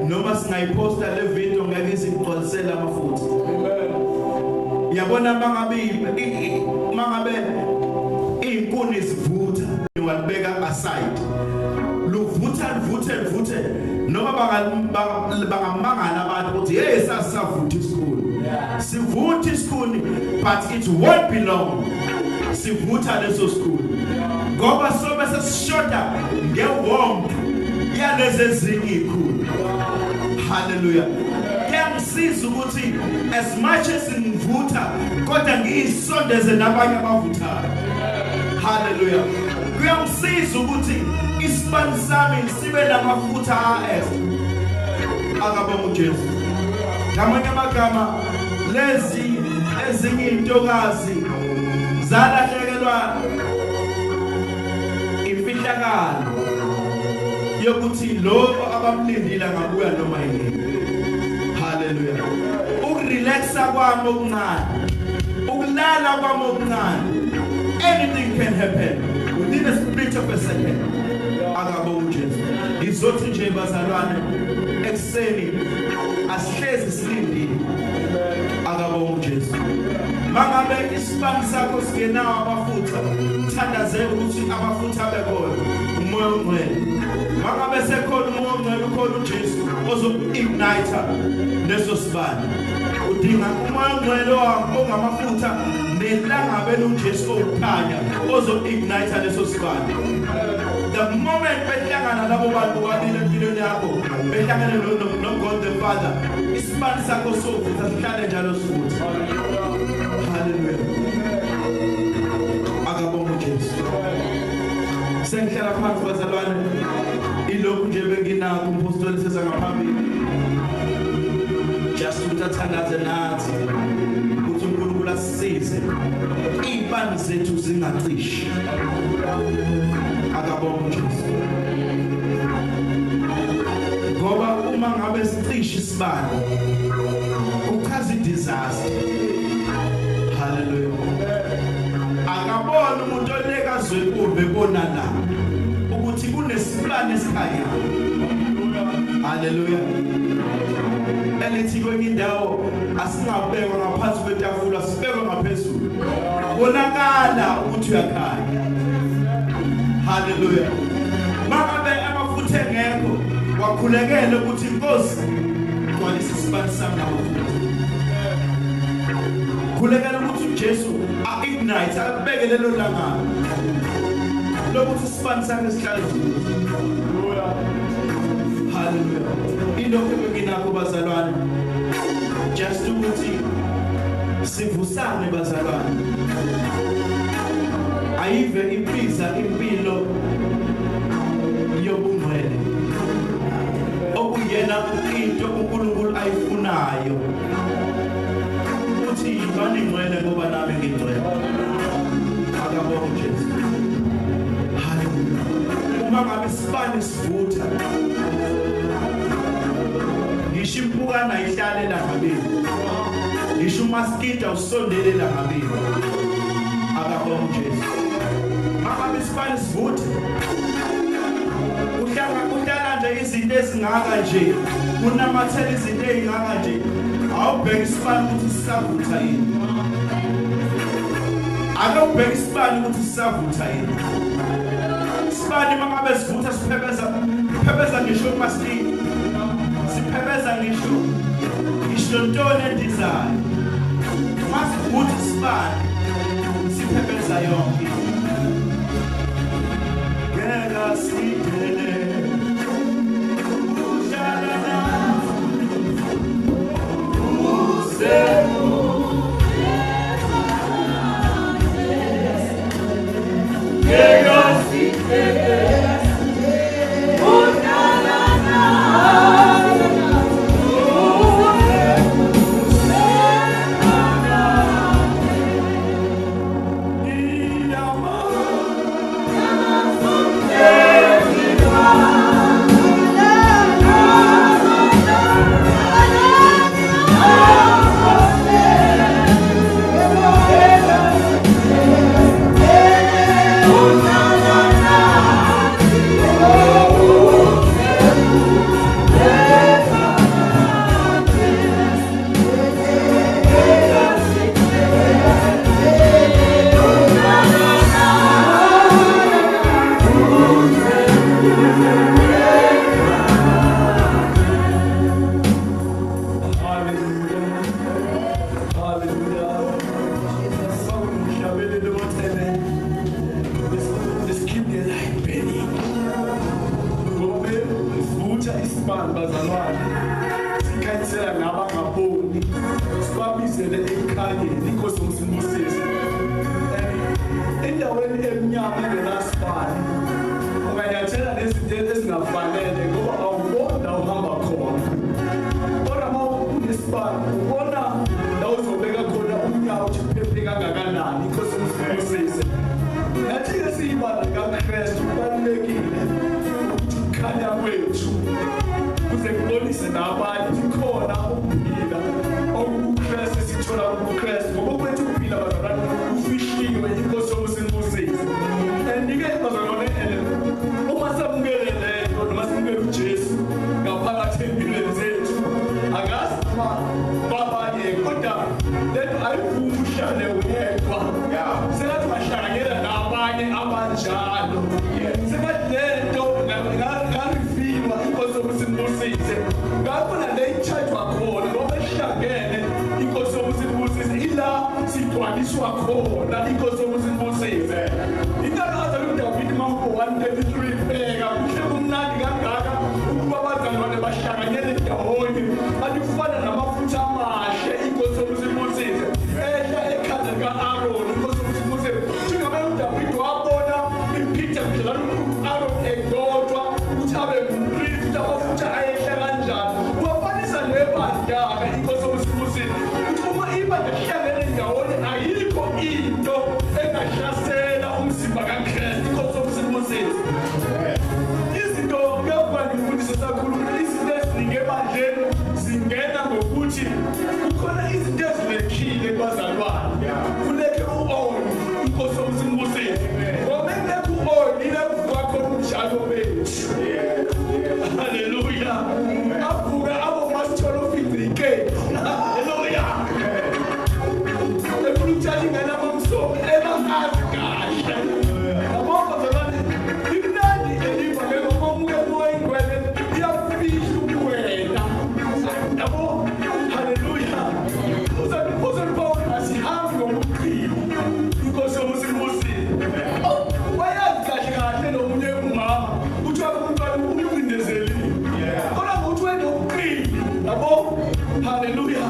noma singayiposta le video ngeke isigcwalisele amafutha. Yabona mangabe Inkuni zivutha, walibeka aside, luvutha, luvuthe, luvuthe, noma bangamangala abantu ukuthi, "Hey, sasavutha isikhuni." Sivutha isikhuni, but it won't be long sivutha leso sikhuni, ngoba sobe sesishoda nge-warmth yalezi ezinye ikhuni. Hallelujah. Kuyangisiza ukuthi as much as ngivutha, kodwa ngiyisondeze nabanye abavuthayo. Hallelujah. Kuyangisiza ukuthi isibani sami sibe namafutha a-extra. Akabonga uJesu. Ngamanye amagama, lezi ezinye intokazi zalahlekelwa imfihlakalo yokuthi lo abamlindile angabuya noma yini. Hallelujah. Ukurelaxa kwami okuncane, ukulala kwami okuncane, anything can happen within a split of a second. Akabonga uJesu. Ngizothi nje, bazalwane, ekuseni asihlezi silindile. Akabonga uJesu. Mangabe isibani sakho singenawo amafutha, thandazela ukuthi amafutha abe khona, uMoya oNgcwele. Mangabe sekhona uMoya oNgcwele, ukhona uJesu ozoku-ignite leso sibani. Udinga uMoya oNgcwele ongamafutha nelangabe uJesu owukhanya ozo-ignite leso sibani. The moment behlangana labo bantu bobabili empilweni yakho, behlangane no-God the Father, isibani sakho sovutha, sihlale njalo sivutha. Hallelujah. Akabonga uJesu. Sengihlala phansi, bazalwane. Ilokhu nje benginakho. Umpostoli seza ngaphambili just ukuthi athandaze nathi ukuthi uNkulunkulu asisize, izibani zethu zingacishi. Akabonga uJesu. Ngoba uma ngabe sicisha isibani, kuchaza disaster. Hallelujah. Akabona umuntu olekazwe kumbe bona la ukuthi kunesibani esikhanyayo. Hallelujah. Elithi kwenye indawo asingabekwa ngaphansi kwetafula, sibekwe ngaphezulu, bonakala ukuthi uyakhanya. Hallelujah. Mangabe amafutha engekho, wakhulekele ukuthi, "Inkosi, gcwalisa isibani sami ngamafutha." Khulekela ukuthi uJesu a-ignite, abeke lelo langa lokuthi isibani sakhe sihlale sivutha. Hallelujah. Ilokho benginakho, bazalwane, just ukuthi sivusane, bazalwane. Ayive impiza impilo yobungcwele, okuyena into uNkulunkulu ayifunayo, uthi, "Yibani ngcwele ngoba nami ngingcwele." Akabonga uJesu. Hallelujah. Uma ngabe isibani sivutha, ngisho impukana ihlale langabili, ngisho umaskita usondele langabili. Akabonga uJesu. Mangabe isibani sivutha, uhlanga kuhlala nje izinto ezingaka nje, kunamathela izinto ezingaka nje, awubheka isibani ukuthi sisavutha yini. Ake ubheke isibani ukuthi sisavutha yini. Isibani mangabe sivutha, siphebeza, phebeza ngisho umaskita, siphebeza ngisho ntoni endizayo. Masivutha isibani, siphebeza yonke. Ngeke sidele, uhlala nathi use. Ngeke sidele, uhlala nathi use. Iyama. endaweni emnyama engenasibani unganyathela nezinto ezingafanele ngoba awuboni la uhamba khona. Kodwa uma unesibani ubona la uzobeka khona unyawo ukuthi uphephe kangakanani. Inkosi isibusise. Nathi-ke siyibandla likaKristu kubalulekile ukuthi ukukhanya kwethu kuze kubonise nabanye ukuthi khona ukuphila okukuKristu esithola kuKristu, ngoba kwethu ukuphila bazalwane kufihliwe. Inkosi yokusinibusise. And-ke bazalwane uma samukele lento noma simukele uJesu ngaphakathi empilweni zethu, angazi noma babanye kodwa lento ayivumi uhlale wedwa. Sengathi ungahlanganyela nabanye abanjalo. Sengathi lento ngariviwa. Inkosi yokusinibusise. Ngakho nale ichajwa khona ngoba ihlangene. Inkosi yokusinibusise ila sigcwaliswa khona. Inkosi yokusinibusise. Intakaza uDavid Mahubo 133 bheka kuhle kumnandi kangaka ukuba abazalwane bahlanganyele ndawonye, athi kufana namafutha amahle. Inkosi yokusinibusise ehla ekhanda lika-Aaron. Inkosi yokusinibusise njengoba uDavid wabona ipicture mdlalo u-Aaron egcotshwa ukuthi abe ngumpristi, amafutha ayehla kanjani, wafanisa nebandla-ke. Inkosi yokusinibusise ukuthi uma ibandla lihlangene ndawonye ayikho into engahlasela umzimba kaKristu. Inkosi yokusinibusise. Izinto kuyafana ngifundise sakhuluma izinto eziningi ebandleni zingena ngokuthi kukhona izinto ezilekhile kubazalwane. Kulekhe u-oil. Inkosi yokusinibusise. Ngoba kulekhe u-oil ile kuvuka khona ubunjalo bethu. Haleluya. Avuka abo masithola ufibrike. Haleluya. Efuna ukuthatha ingane amamsomi ebangazi kahle. Yabo bazalwane imnandi eliva ke ngoba umuke umoya ingcwele iyafihla ubuwena. Yabo. Haleluya. Uze asihambi ngobuqili. Inkosi yokusinibusise. Wayazi kahle kahle nomunye umama kuthiwa umntwana umcindezelile. Kodwa ngokuthi wena ubuqili. Yabo. Haleluya.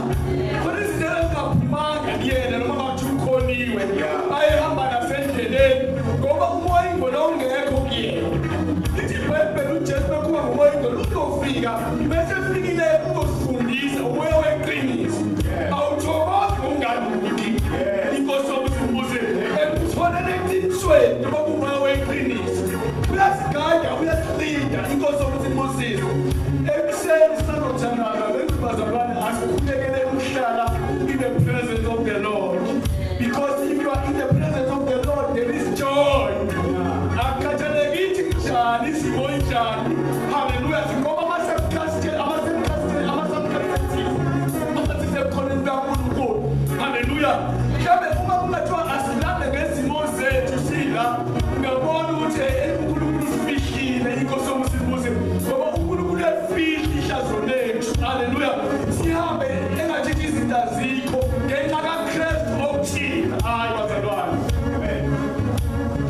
Khona izinto ezingaphumanga kuyena noma ngathi ukhoniwe. Ayehamba nasendleleni ngoba umoya ingcwele ungekho kuyena. Lithi iBhayibheli uJesu bekuba ngumoya ingcwele uzofika bese efikile uzosifundisa umoya weqiniso. Awuthokozi ngokungalungi. Inkosi yokusinibusise ekutholeni eqinisweni noma umoya weqiniso. Uyasigada, uyasilinda. Inkosi yokusinibusise. Ekuseni sisazothandaza bazalwane asikhulekele ukuhlala in the presence of the Lord. Because if you are in the presence of the Lord, there is joy. Akhathalekile njani isimo njani. Hallelujah. Ngoba ama-subcastes kaNkulunkulu. Hallelujah. Mhlawumbe uma kungathiwa asilambe ngezimo zethu sila, ungabona ukuthi uNkulunkulu usifihlile. Inkosi yokusinibusise. Ngoba uNkulunkulu uyafihla ihlazo lethu. Hallelujah. Sihambe engathi izinto azikho ngenxa kaKristu okuthina. Hayi bazalwane.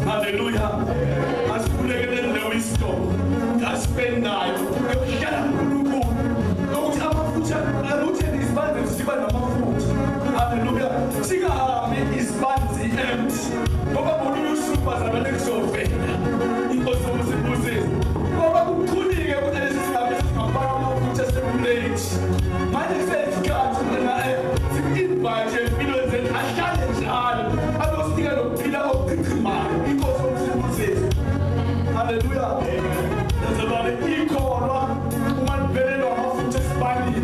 Hallelujah. Asikhulekele le wisdom asipendayo yokuhlala uNkulunkulu ukuthi amafutha aluthe izibane ziba namafutha. Hallelujah. Singahambi izibane zi-empty ngoba ngolunye usuku bazalwane kuzovela. Inkosi yokusinibusise. Ngoba kuchunike ukuthi lesi sigaba singafaka amafutha sekulate. Manje kuseyisikhathi siku-invite empilweni zethu ahlale njalo azosinika nokuphila okuchichimayo. Inkosi yokusinibusise. Hallelujah. Bazalwane ikholwa uma liphelelwa amafutha esibanini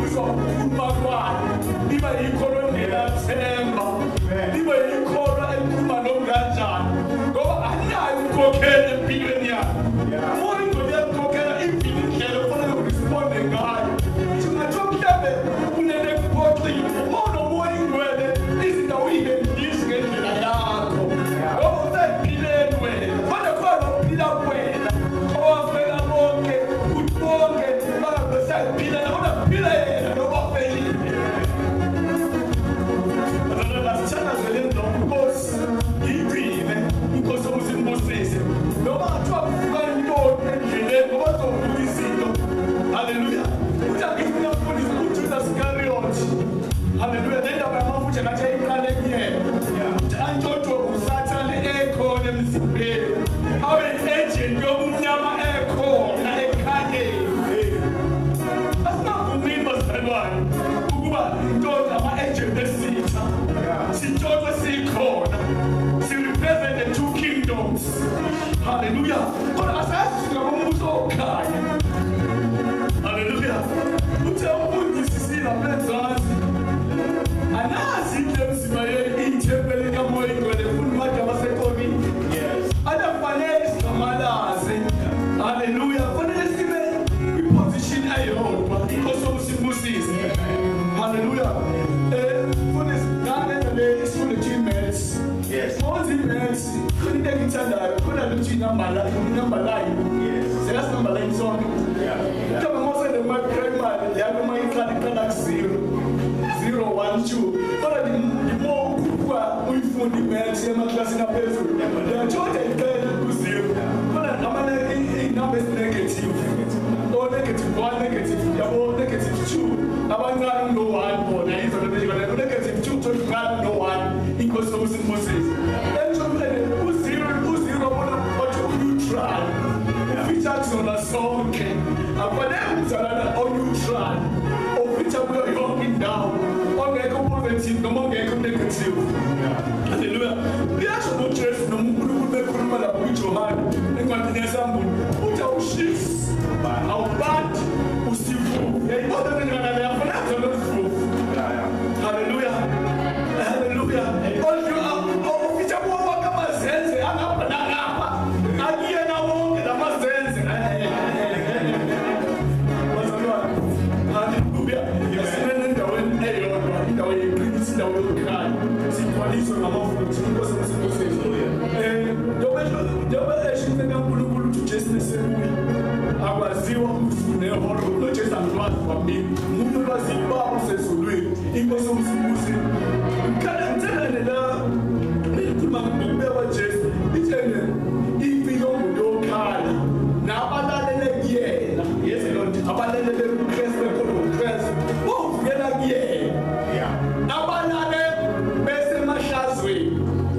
uzwa ukukhuluma kwayo liba yikholwa elingenathemba, liba yikholwa elikhuluma nokunganjani ngoba alinayo umkhokheli empilweni yakhe. Umoya ingcwele uyakukhokhela ivile indlela okufanele uresponde ngayo. Singathiwa mhlawumbe unento ekuphoxile, uma unomoya ingcwele izinto awuyihendisi ngendlela yakho ngoba useyiphileni wena. Kodwa khona ukuphila kuwena owafela bonke ukuthi bonke bangabe kodwa kuphila yena noma felile. Bazalwane asithandazeleni lo Nkosi ngiyigcine. Inkosi yokusinibusise. Noma ngathiwa kuvuka intoni endleleni ngoba kuzovuka izinto. Hallelujah. Uthi angithi ngiyafundisa uJudas Iscariot. Hallelujah. Le ndaba yamafutha ngathi ayiqale kuyena. Uthi antshontshwe uSathane notes. Hallelujah. Kodwa asazi ngombuso okhanya. Hallelujah. Uthe umfundisi silapha ezansi. Anazi indlela ithempeli kaMoya Oyingcwele funa abantu abaseKorinte. Yes. Anafanele singamalazi. Hallelujah. Kufanele sibe kwiposition eyodwa. Inkosi usibusise. Hallelujah. Mfundisi ngane le isifundo Maths. Yes. Mawuthi Maths, khona into engithandayo, khona ukuthi number line. Yes. Siyazi number line sonke. Yeah. Mhlawumbe mawusende kuma primary, yakho mayiqala ku 0 0 1 2. Kodwa the more ukhuphuka uyifunde i-maths emaklasini aphezulu, uyathola iqela ku 0. Kodwa amanye iy'namba ezi-negative. O negative 1, negative yabo, negative 2. Abancane no 1 bona yizo lento nje negative 2 uthola uqala no 1. Inkosi usibusise. Enjalo u-0 bona bathi u-neutral. Ufitha kuzona sonke. Akufanele umzalwane o-neutral. Ofitha kuyo yonke indawo. Ongekho positive noma ongekho negative. Hallelujah. Liyasho noJesu noma uNkulunkulu bekhuluma lapho kuJohane encwadini yeSambulo. Uthi awushisi, awubandi, usivuvu. Uyayibona le nto leyo, akufanele umzalwane osivuvu. Hallelujah. Hallelujah. Ofitha kuwo wonke amazenze angapha nangapha. Akuyena wonke lamazenze. Bazalwane. Hallelujah. Asimele endaweni eyodwa, indawo yeqiniso, indawo yokukhanya. Sigcwaliswe ngamafutha. Inkosi usibusise. Njengoba esho kaNkulunkulu uthi uJesu esebuya. Akwaziwa usuku nehora. UJesu angilwazi kwamina. Umuntu olwazi uBaba usezulwini. Inkosi usibusise. Ngikhala ngithelane la ngikhuluma ngokubuya kwaJesu. Ithene icilongo lokhala nabalalele kuyena. Yes Lord, abalalele kuKristu bekhona kuKristu. Bovukela kuyena. Yeah. Abalale besemahlazweni.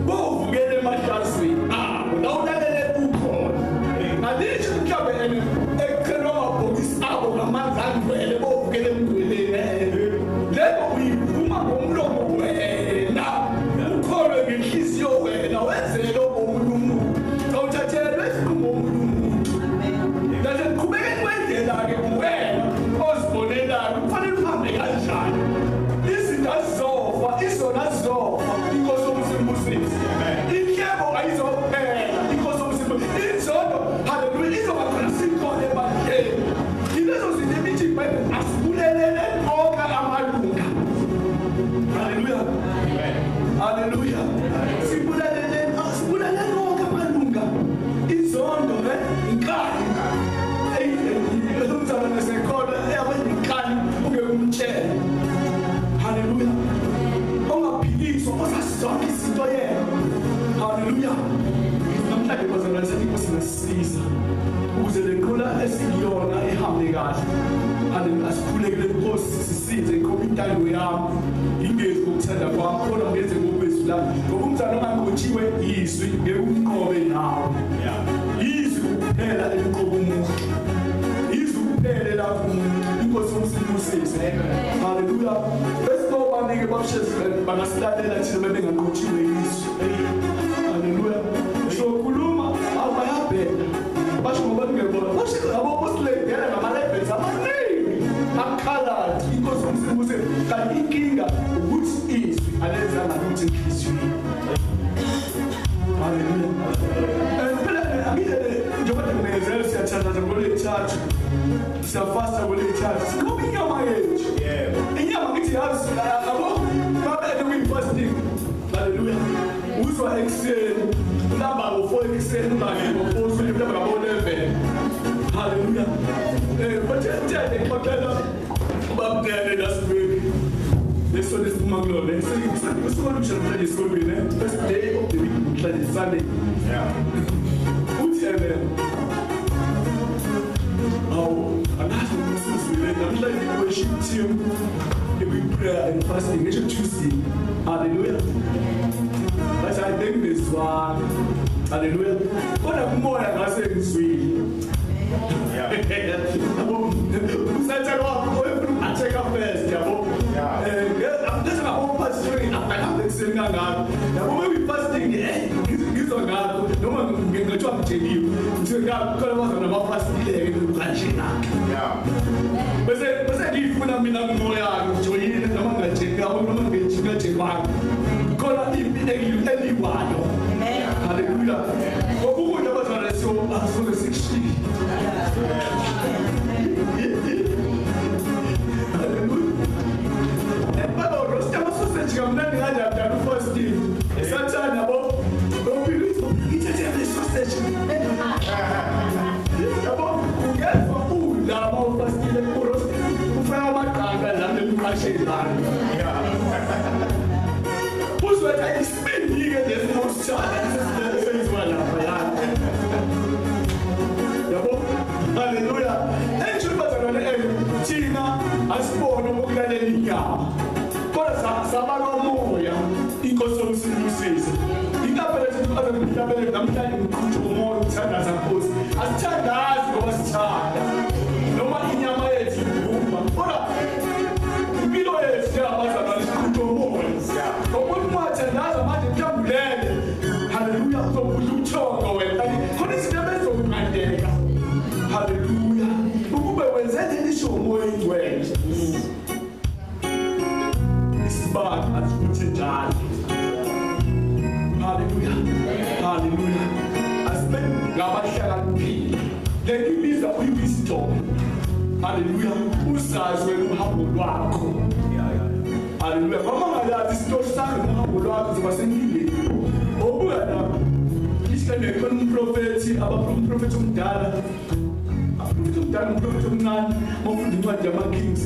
Bovukela emahlazweni. Ah, la ulalele ukhona. Alisho mhlawumbe ene ekuchelwa amabhokisi abo ngamanzi angcwele bovukela emngcweleni. Lento uyivuma ngomlomo wena. Ukholwe ngenhliziyo wena wenzele omunye umuntu. Awuthathelwe isinqumo omunye umuntu. Ngathi qhubekeni kwendlela-ke wena ozibonelayo kufanele uhambe kanjani. Izinto azizofa, izona azizofa. Inkosi usibusise. Inhlebo ayizophela. Inkosi usibusise. Inzondo, hallelujah, izoba khona sikhona ebandleni. Yilezo zinto emithi iBhayibheli asibulelele konke amalunga. Hallelujah. Hallelujah. Sibulelele wonke amalunga. Izondo inkani. Umzalwane sekhona eyabe inkani ungeke umtshele. Hallelujah. Ongaphikiswa osazi zonke izinto yena. Hallelujah. Namhlanje bazalwane sithi Inkosi ngasisiza ukuze le nqola esikuyona ihambe kahle. Hallelujah. Asikhulekele Inkosi sisize inqobe intando yami. Ingezi ngokuthanda kwami kodwa ngenze ngokwezwi lami. Ngoba umzalwane onganqotshiwe izwi ngeke umnqobe nawe. Izwi kuphela elinqoba umuntu. Izwi kuphela lapho umuntu. Inkosi usibusise. Hallelujah. Bese basheshe bangasilalela thina bebenganqotshiwe izwi. Hallelujah. Sokhuluma abayabheka. Basho ngoba ngingebona. Basho abo bosiledela ngama-levels amaningi. Akhaladi. Inkosi usibusise. Kanti inkinga ukuthi izwi alenzanga lutho enhliziyweni. Hallelujah. Phela angilele njengoba ngimemezela siyathandaza ngolwethathu. Siyafasta ngolwethathu. Sikhomba inyama yethu. Yebo. Inyama ngithi yazi yabo babe kuyi-fasting. Hallelujah. Uzwa ekuseni, ulamba ngo-4 ekuseni, ulamba ngo-4, ulamba ngabo-11. Hallelujah. Bathe ngixoxela ubabudele last week. Lesonto esiphuma kulona. Usuku olusha namhlanje esikolweni, first day of the week, namhlanje Sunday. Yeah. Uthi amen. Awu, angazi ukuthi usizwile namhlanje worship team every prayer and fasting ngisho Tuesday. Hallelujah. Bathi I think this one. Hallelujah. Kodwa kumoya ngase ngizwile. Yeah. Usathane wakho oyefuna uku-attack-a first, yabo. Yeah. Ngizwa ngabo fasting, akhambe ekuseni kangako. Yabo maybe fasting, ngizwa ngakho. noma ngingathiwa ngitsheliwe ngisuke ngaqala nabafastileke kanjena. Yeah. Bese ngifuna mina kumoya ngijoyine noma ngingatsheliwe noma ngingatshelwanga. Khona impi eliwayo. Amen. Hallelujah. Ngoba ukudla bazalwane siyoba sikushiya. Kamnandi kanjani dala ufastile sathana yabo uphila ithethe le sausage yabo ungezwa udla uma ufastile uroast ufaka amaqanda la emqasheni lana uzwe isibindi-ke lesimoshana senziwa lapha yabo. Haleluya. Enjalo bazalwane thina asibone ukulalela inyama sabalomoya inkosi yomsindisi ikapele thina abe namhlanje ngiqhutha umoya ukuthandaza Nkosi. Asithandazi ngoba sithanda noma inyama yethu ivuma, kodwa impilo yethu yabazalwane siqhutha umoya. Ngoba ungathandaza manje mhlawumbe haleluya uzokudla ubuthongo wena khona izinto ezizokunqandeka. Haleluya. Ukube wenze leli umoya ingcwele asifuthe njalo. Haleluya. Haleluya. Asibe ngabahlakaniphile. Le nto ibiza uyi-wisdom. Haleluya. Uzazi wena uhambo lwakho. Haleluya. Ngoba ungalazi isitori sakho nohambo lwakho uzoba senkingeni. Obuya lapho. Isikane khona umprofethi, abaprofethi omdala. Umprofethi omdala, umprofethi omncane, mawufunda incwadi yama-Kings,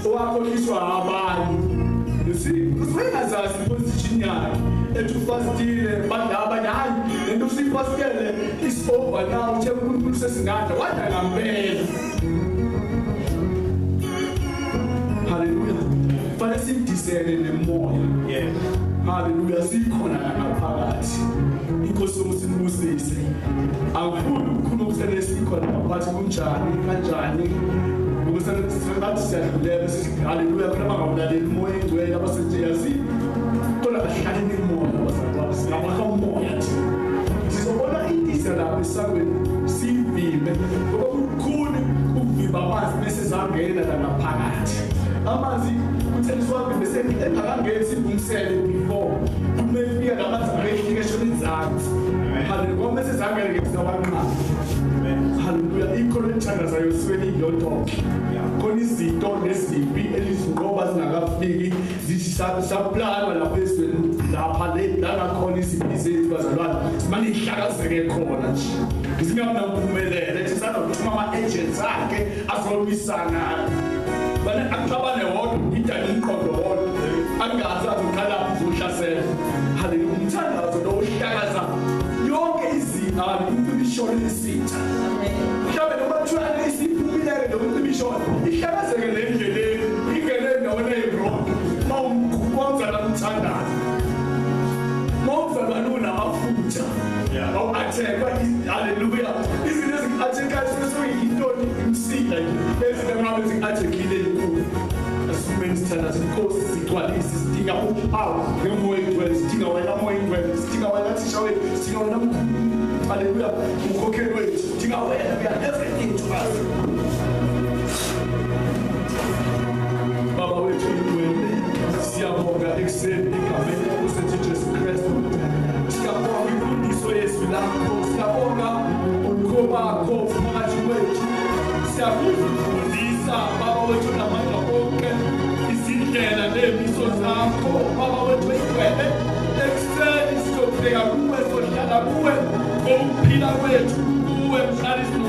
owakhohliswa abanye. You see, because when I position yakhe ethi ufastile bandaba hayi lento usifastele is over now uthe uNkulunkulu sesingadla wadla ngempela. Hallelujah. Fanele sidisene nemoya. Yeah. Hallelujah. Sikhona ngaphakathi. Inkosi yomsindisi. Angifuni ukukhuluma ukuthi sikhona ngaphakathi kunjani kanjani. Ukuze siyadlulela sithi haleluya khona bangawulaleli umoya engcwele abasejeyazi kodwa bahlale nemoya abazalwane singabakha umoya thina sizobona indiza lapha esangweni sivimbe ngoba kukhulu ukuvimba amanzi bese zangena la ngaphakathi amanzi kutheliswa bese engakangeni sibumsele before uma efika lamanzi abehlike eshona inzansi haleluya bese zangena ke sizawanqaba. Haleluya. Ikhona ethandazayo esweni iyodwa khona izinto nezimpi elizinqoba zingakafiki zisaplanwa lapha ezweni lapha le la khona izimpi zethu bazalwane simane ihlakazeke khona nje singamnampumelele ethi sanokuthuma ama-agents akhe azomisana bane axabane wodwa idale umqondo wodwa angazi azoqala uzohlasela. Haleluya. Umthandazo lo uhlakaza yonke izinga umcibisholo esitha mhlawumbe noma kuthiwa isiphumile lo mcibisholo ihlakazeke lendleleni ingene endaweni eyi-wrong mawumkhonza namthandazo mawumzalwane unamafutha awu-athekwa. Haleluya. Izinto ezingi-athekayo sesuyintoni imsila nje ezinto engabe zingi-athekile enkulu. Asumeni sithandaze inkosi sigcwalise sidinga uphawu ngemoya engcwele sidinga wena moya engcwele sidinga wena thisha wethu sidinga wena mkhulu. Haleluya. Umkhokheli wethu sidinga wena. We are everything to us. Baba wethu oyingcwele siyabonga ekuseni egameni lenkosi Jesu Kristu. Siyabonga imfundiso yezwi lakho, siyabonga ubukho bakho phakathi kwethu. Siyakufundisa Baba wethu namandla onke izindlela nemiso zakho Baba wethu oyingcwele. Ekuseni sizobheka kuwe, sohlala kuwe ngokuphila kwethu kuwe mhlalisi.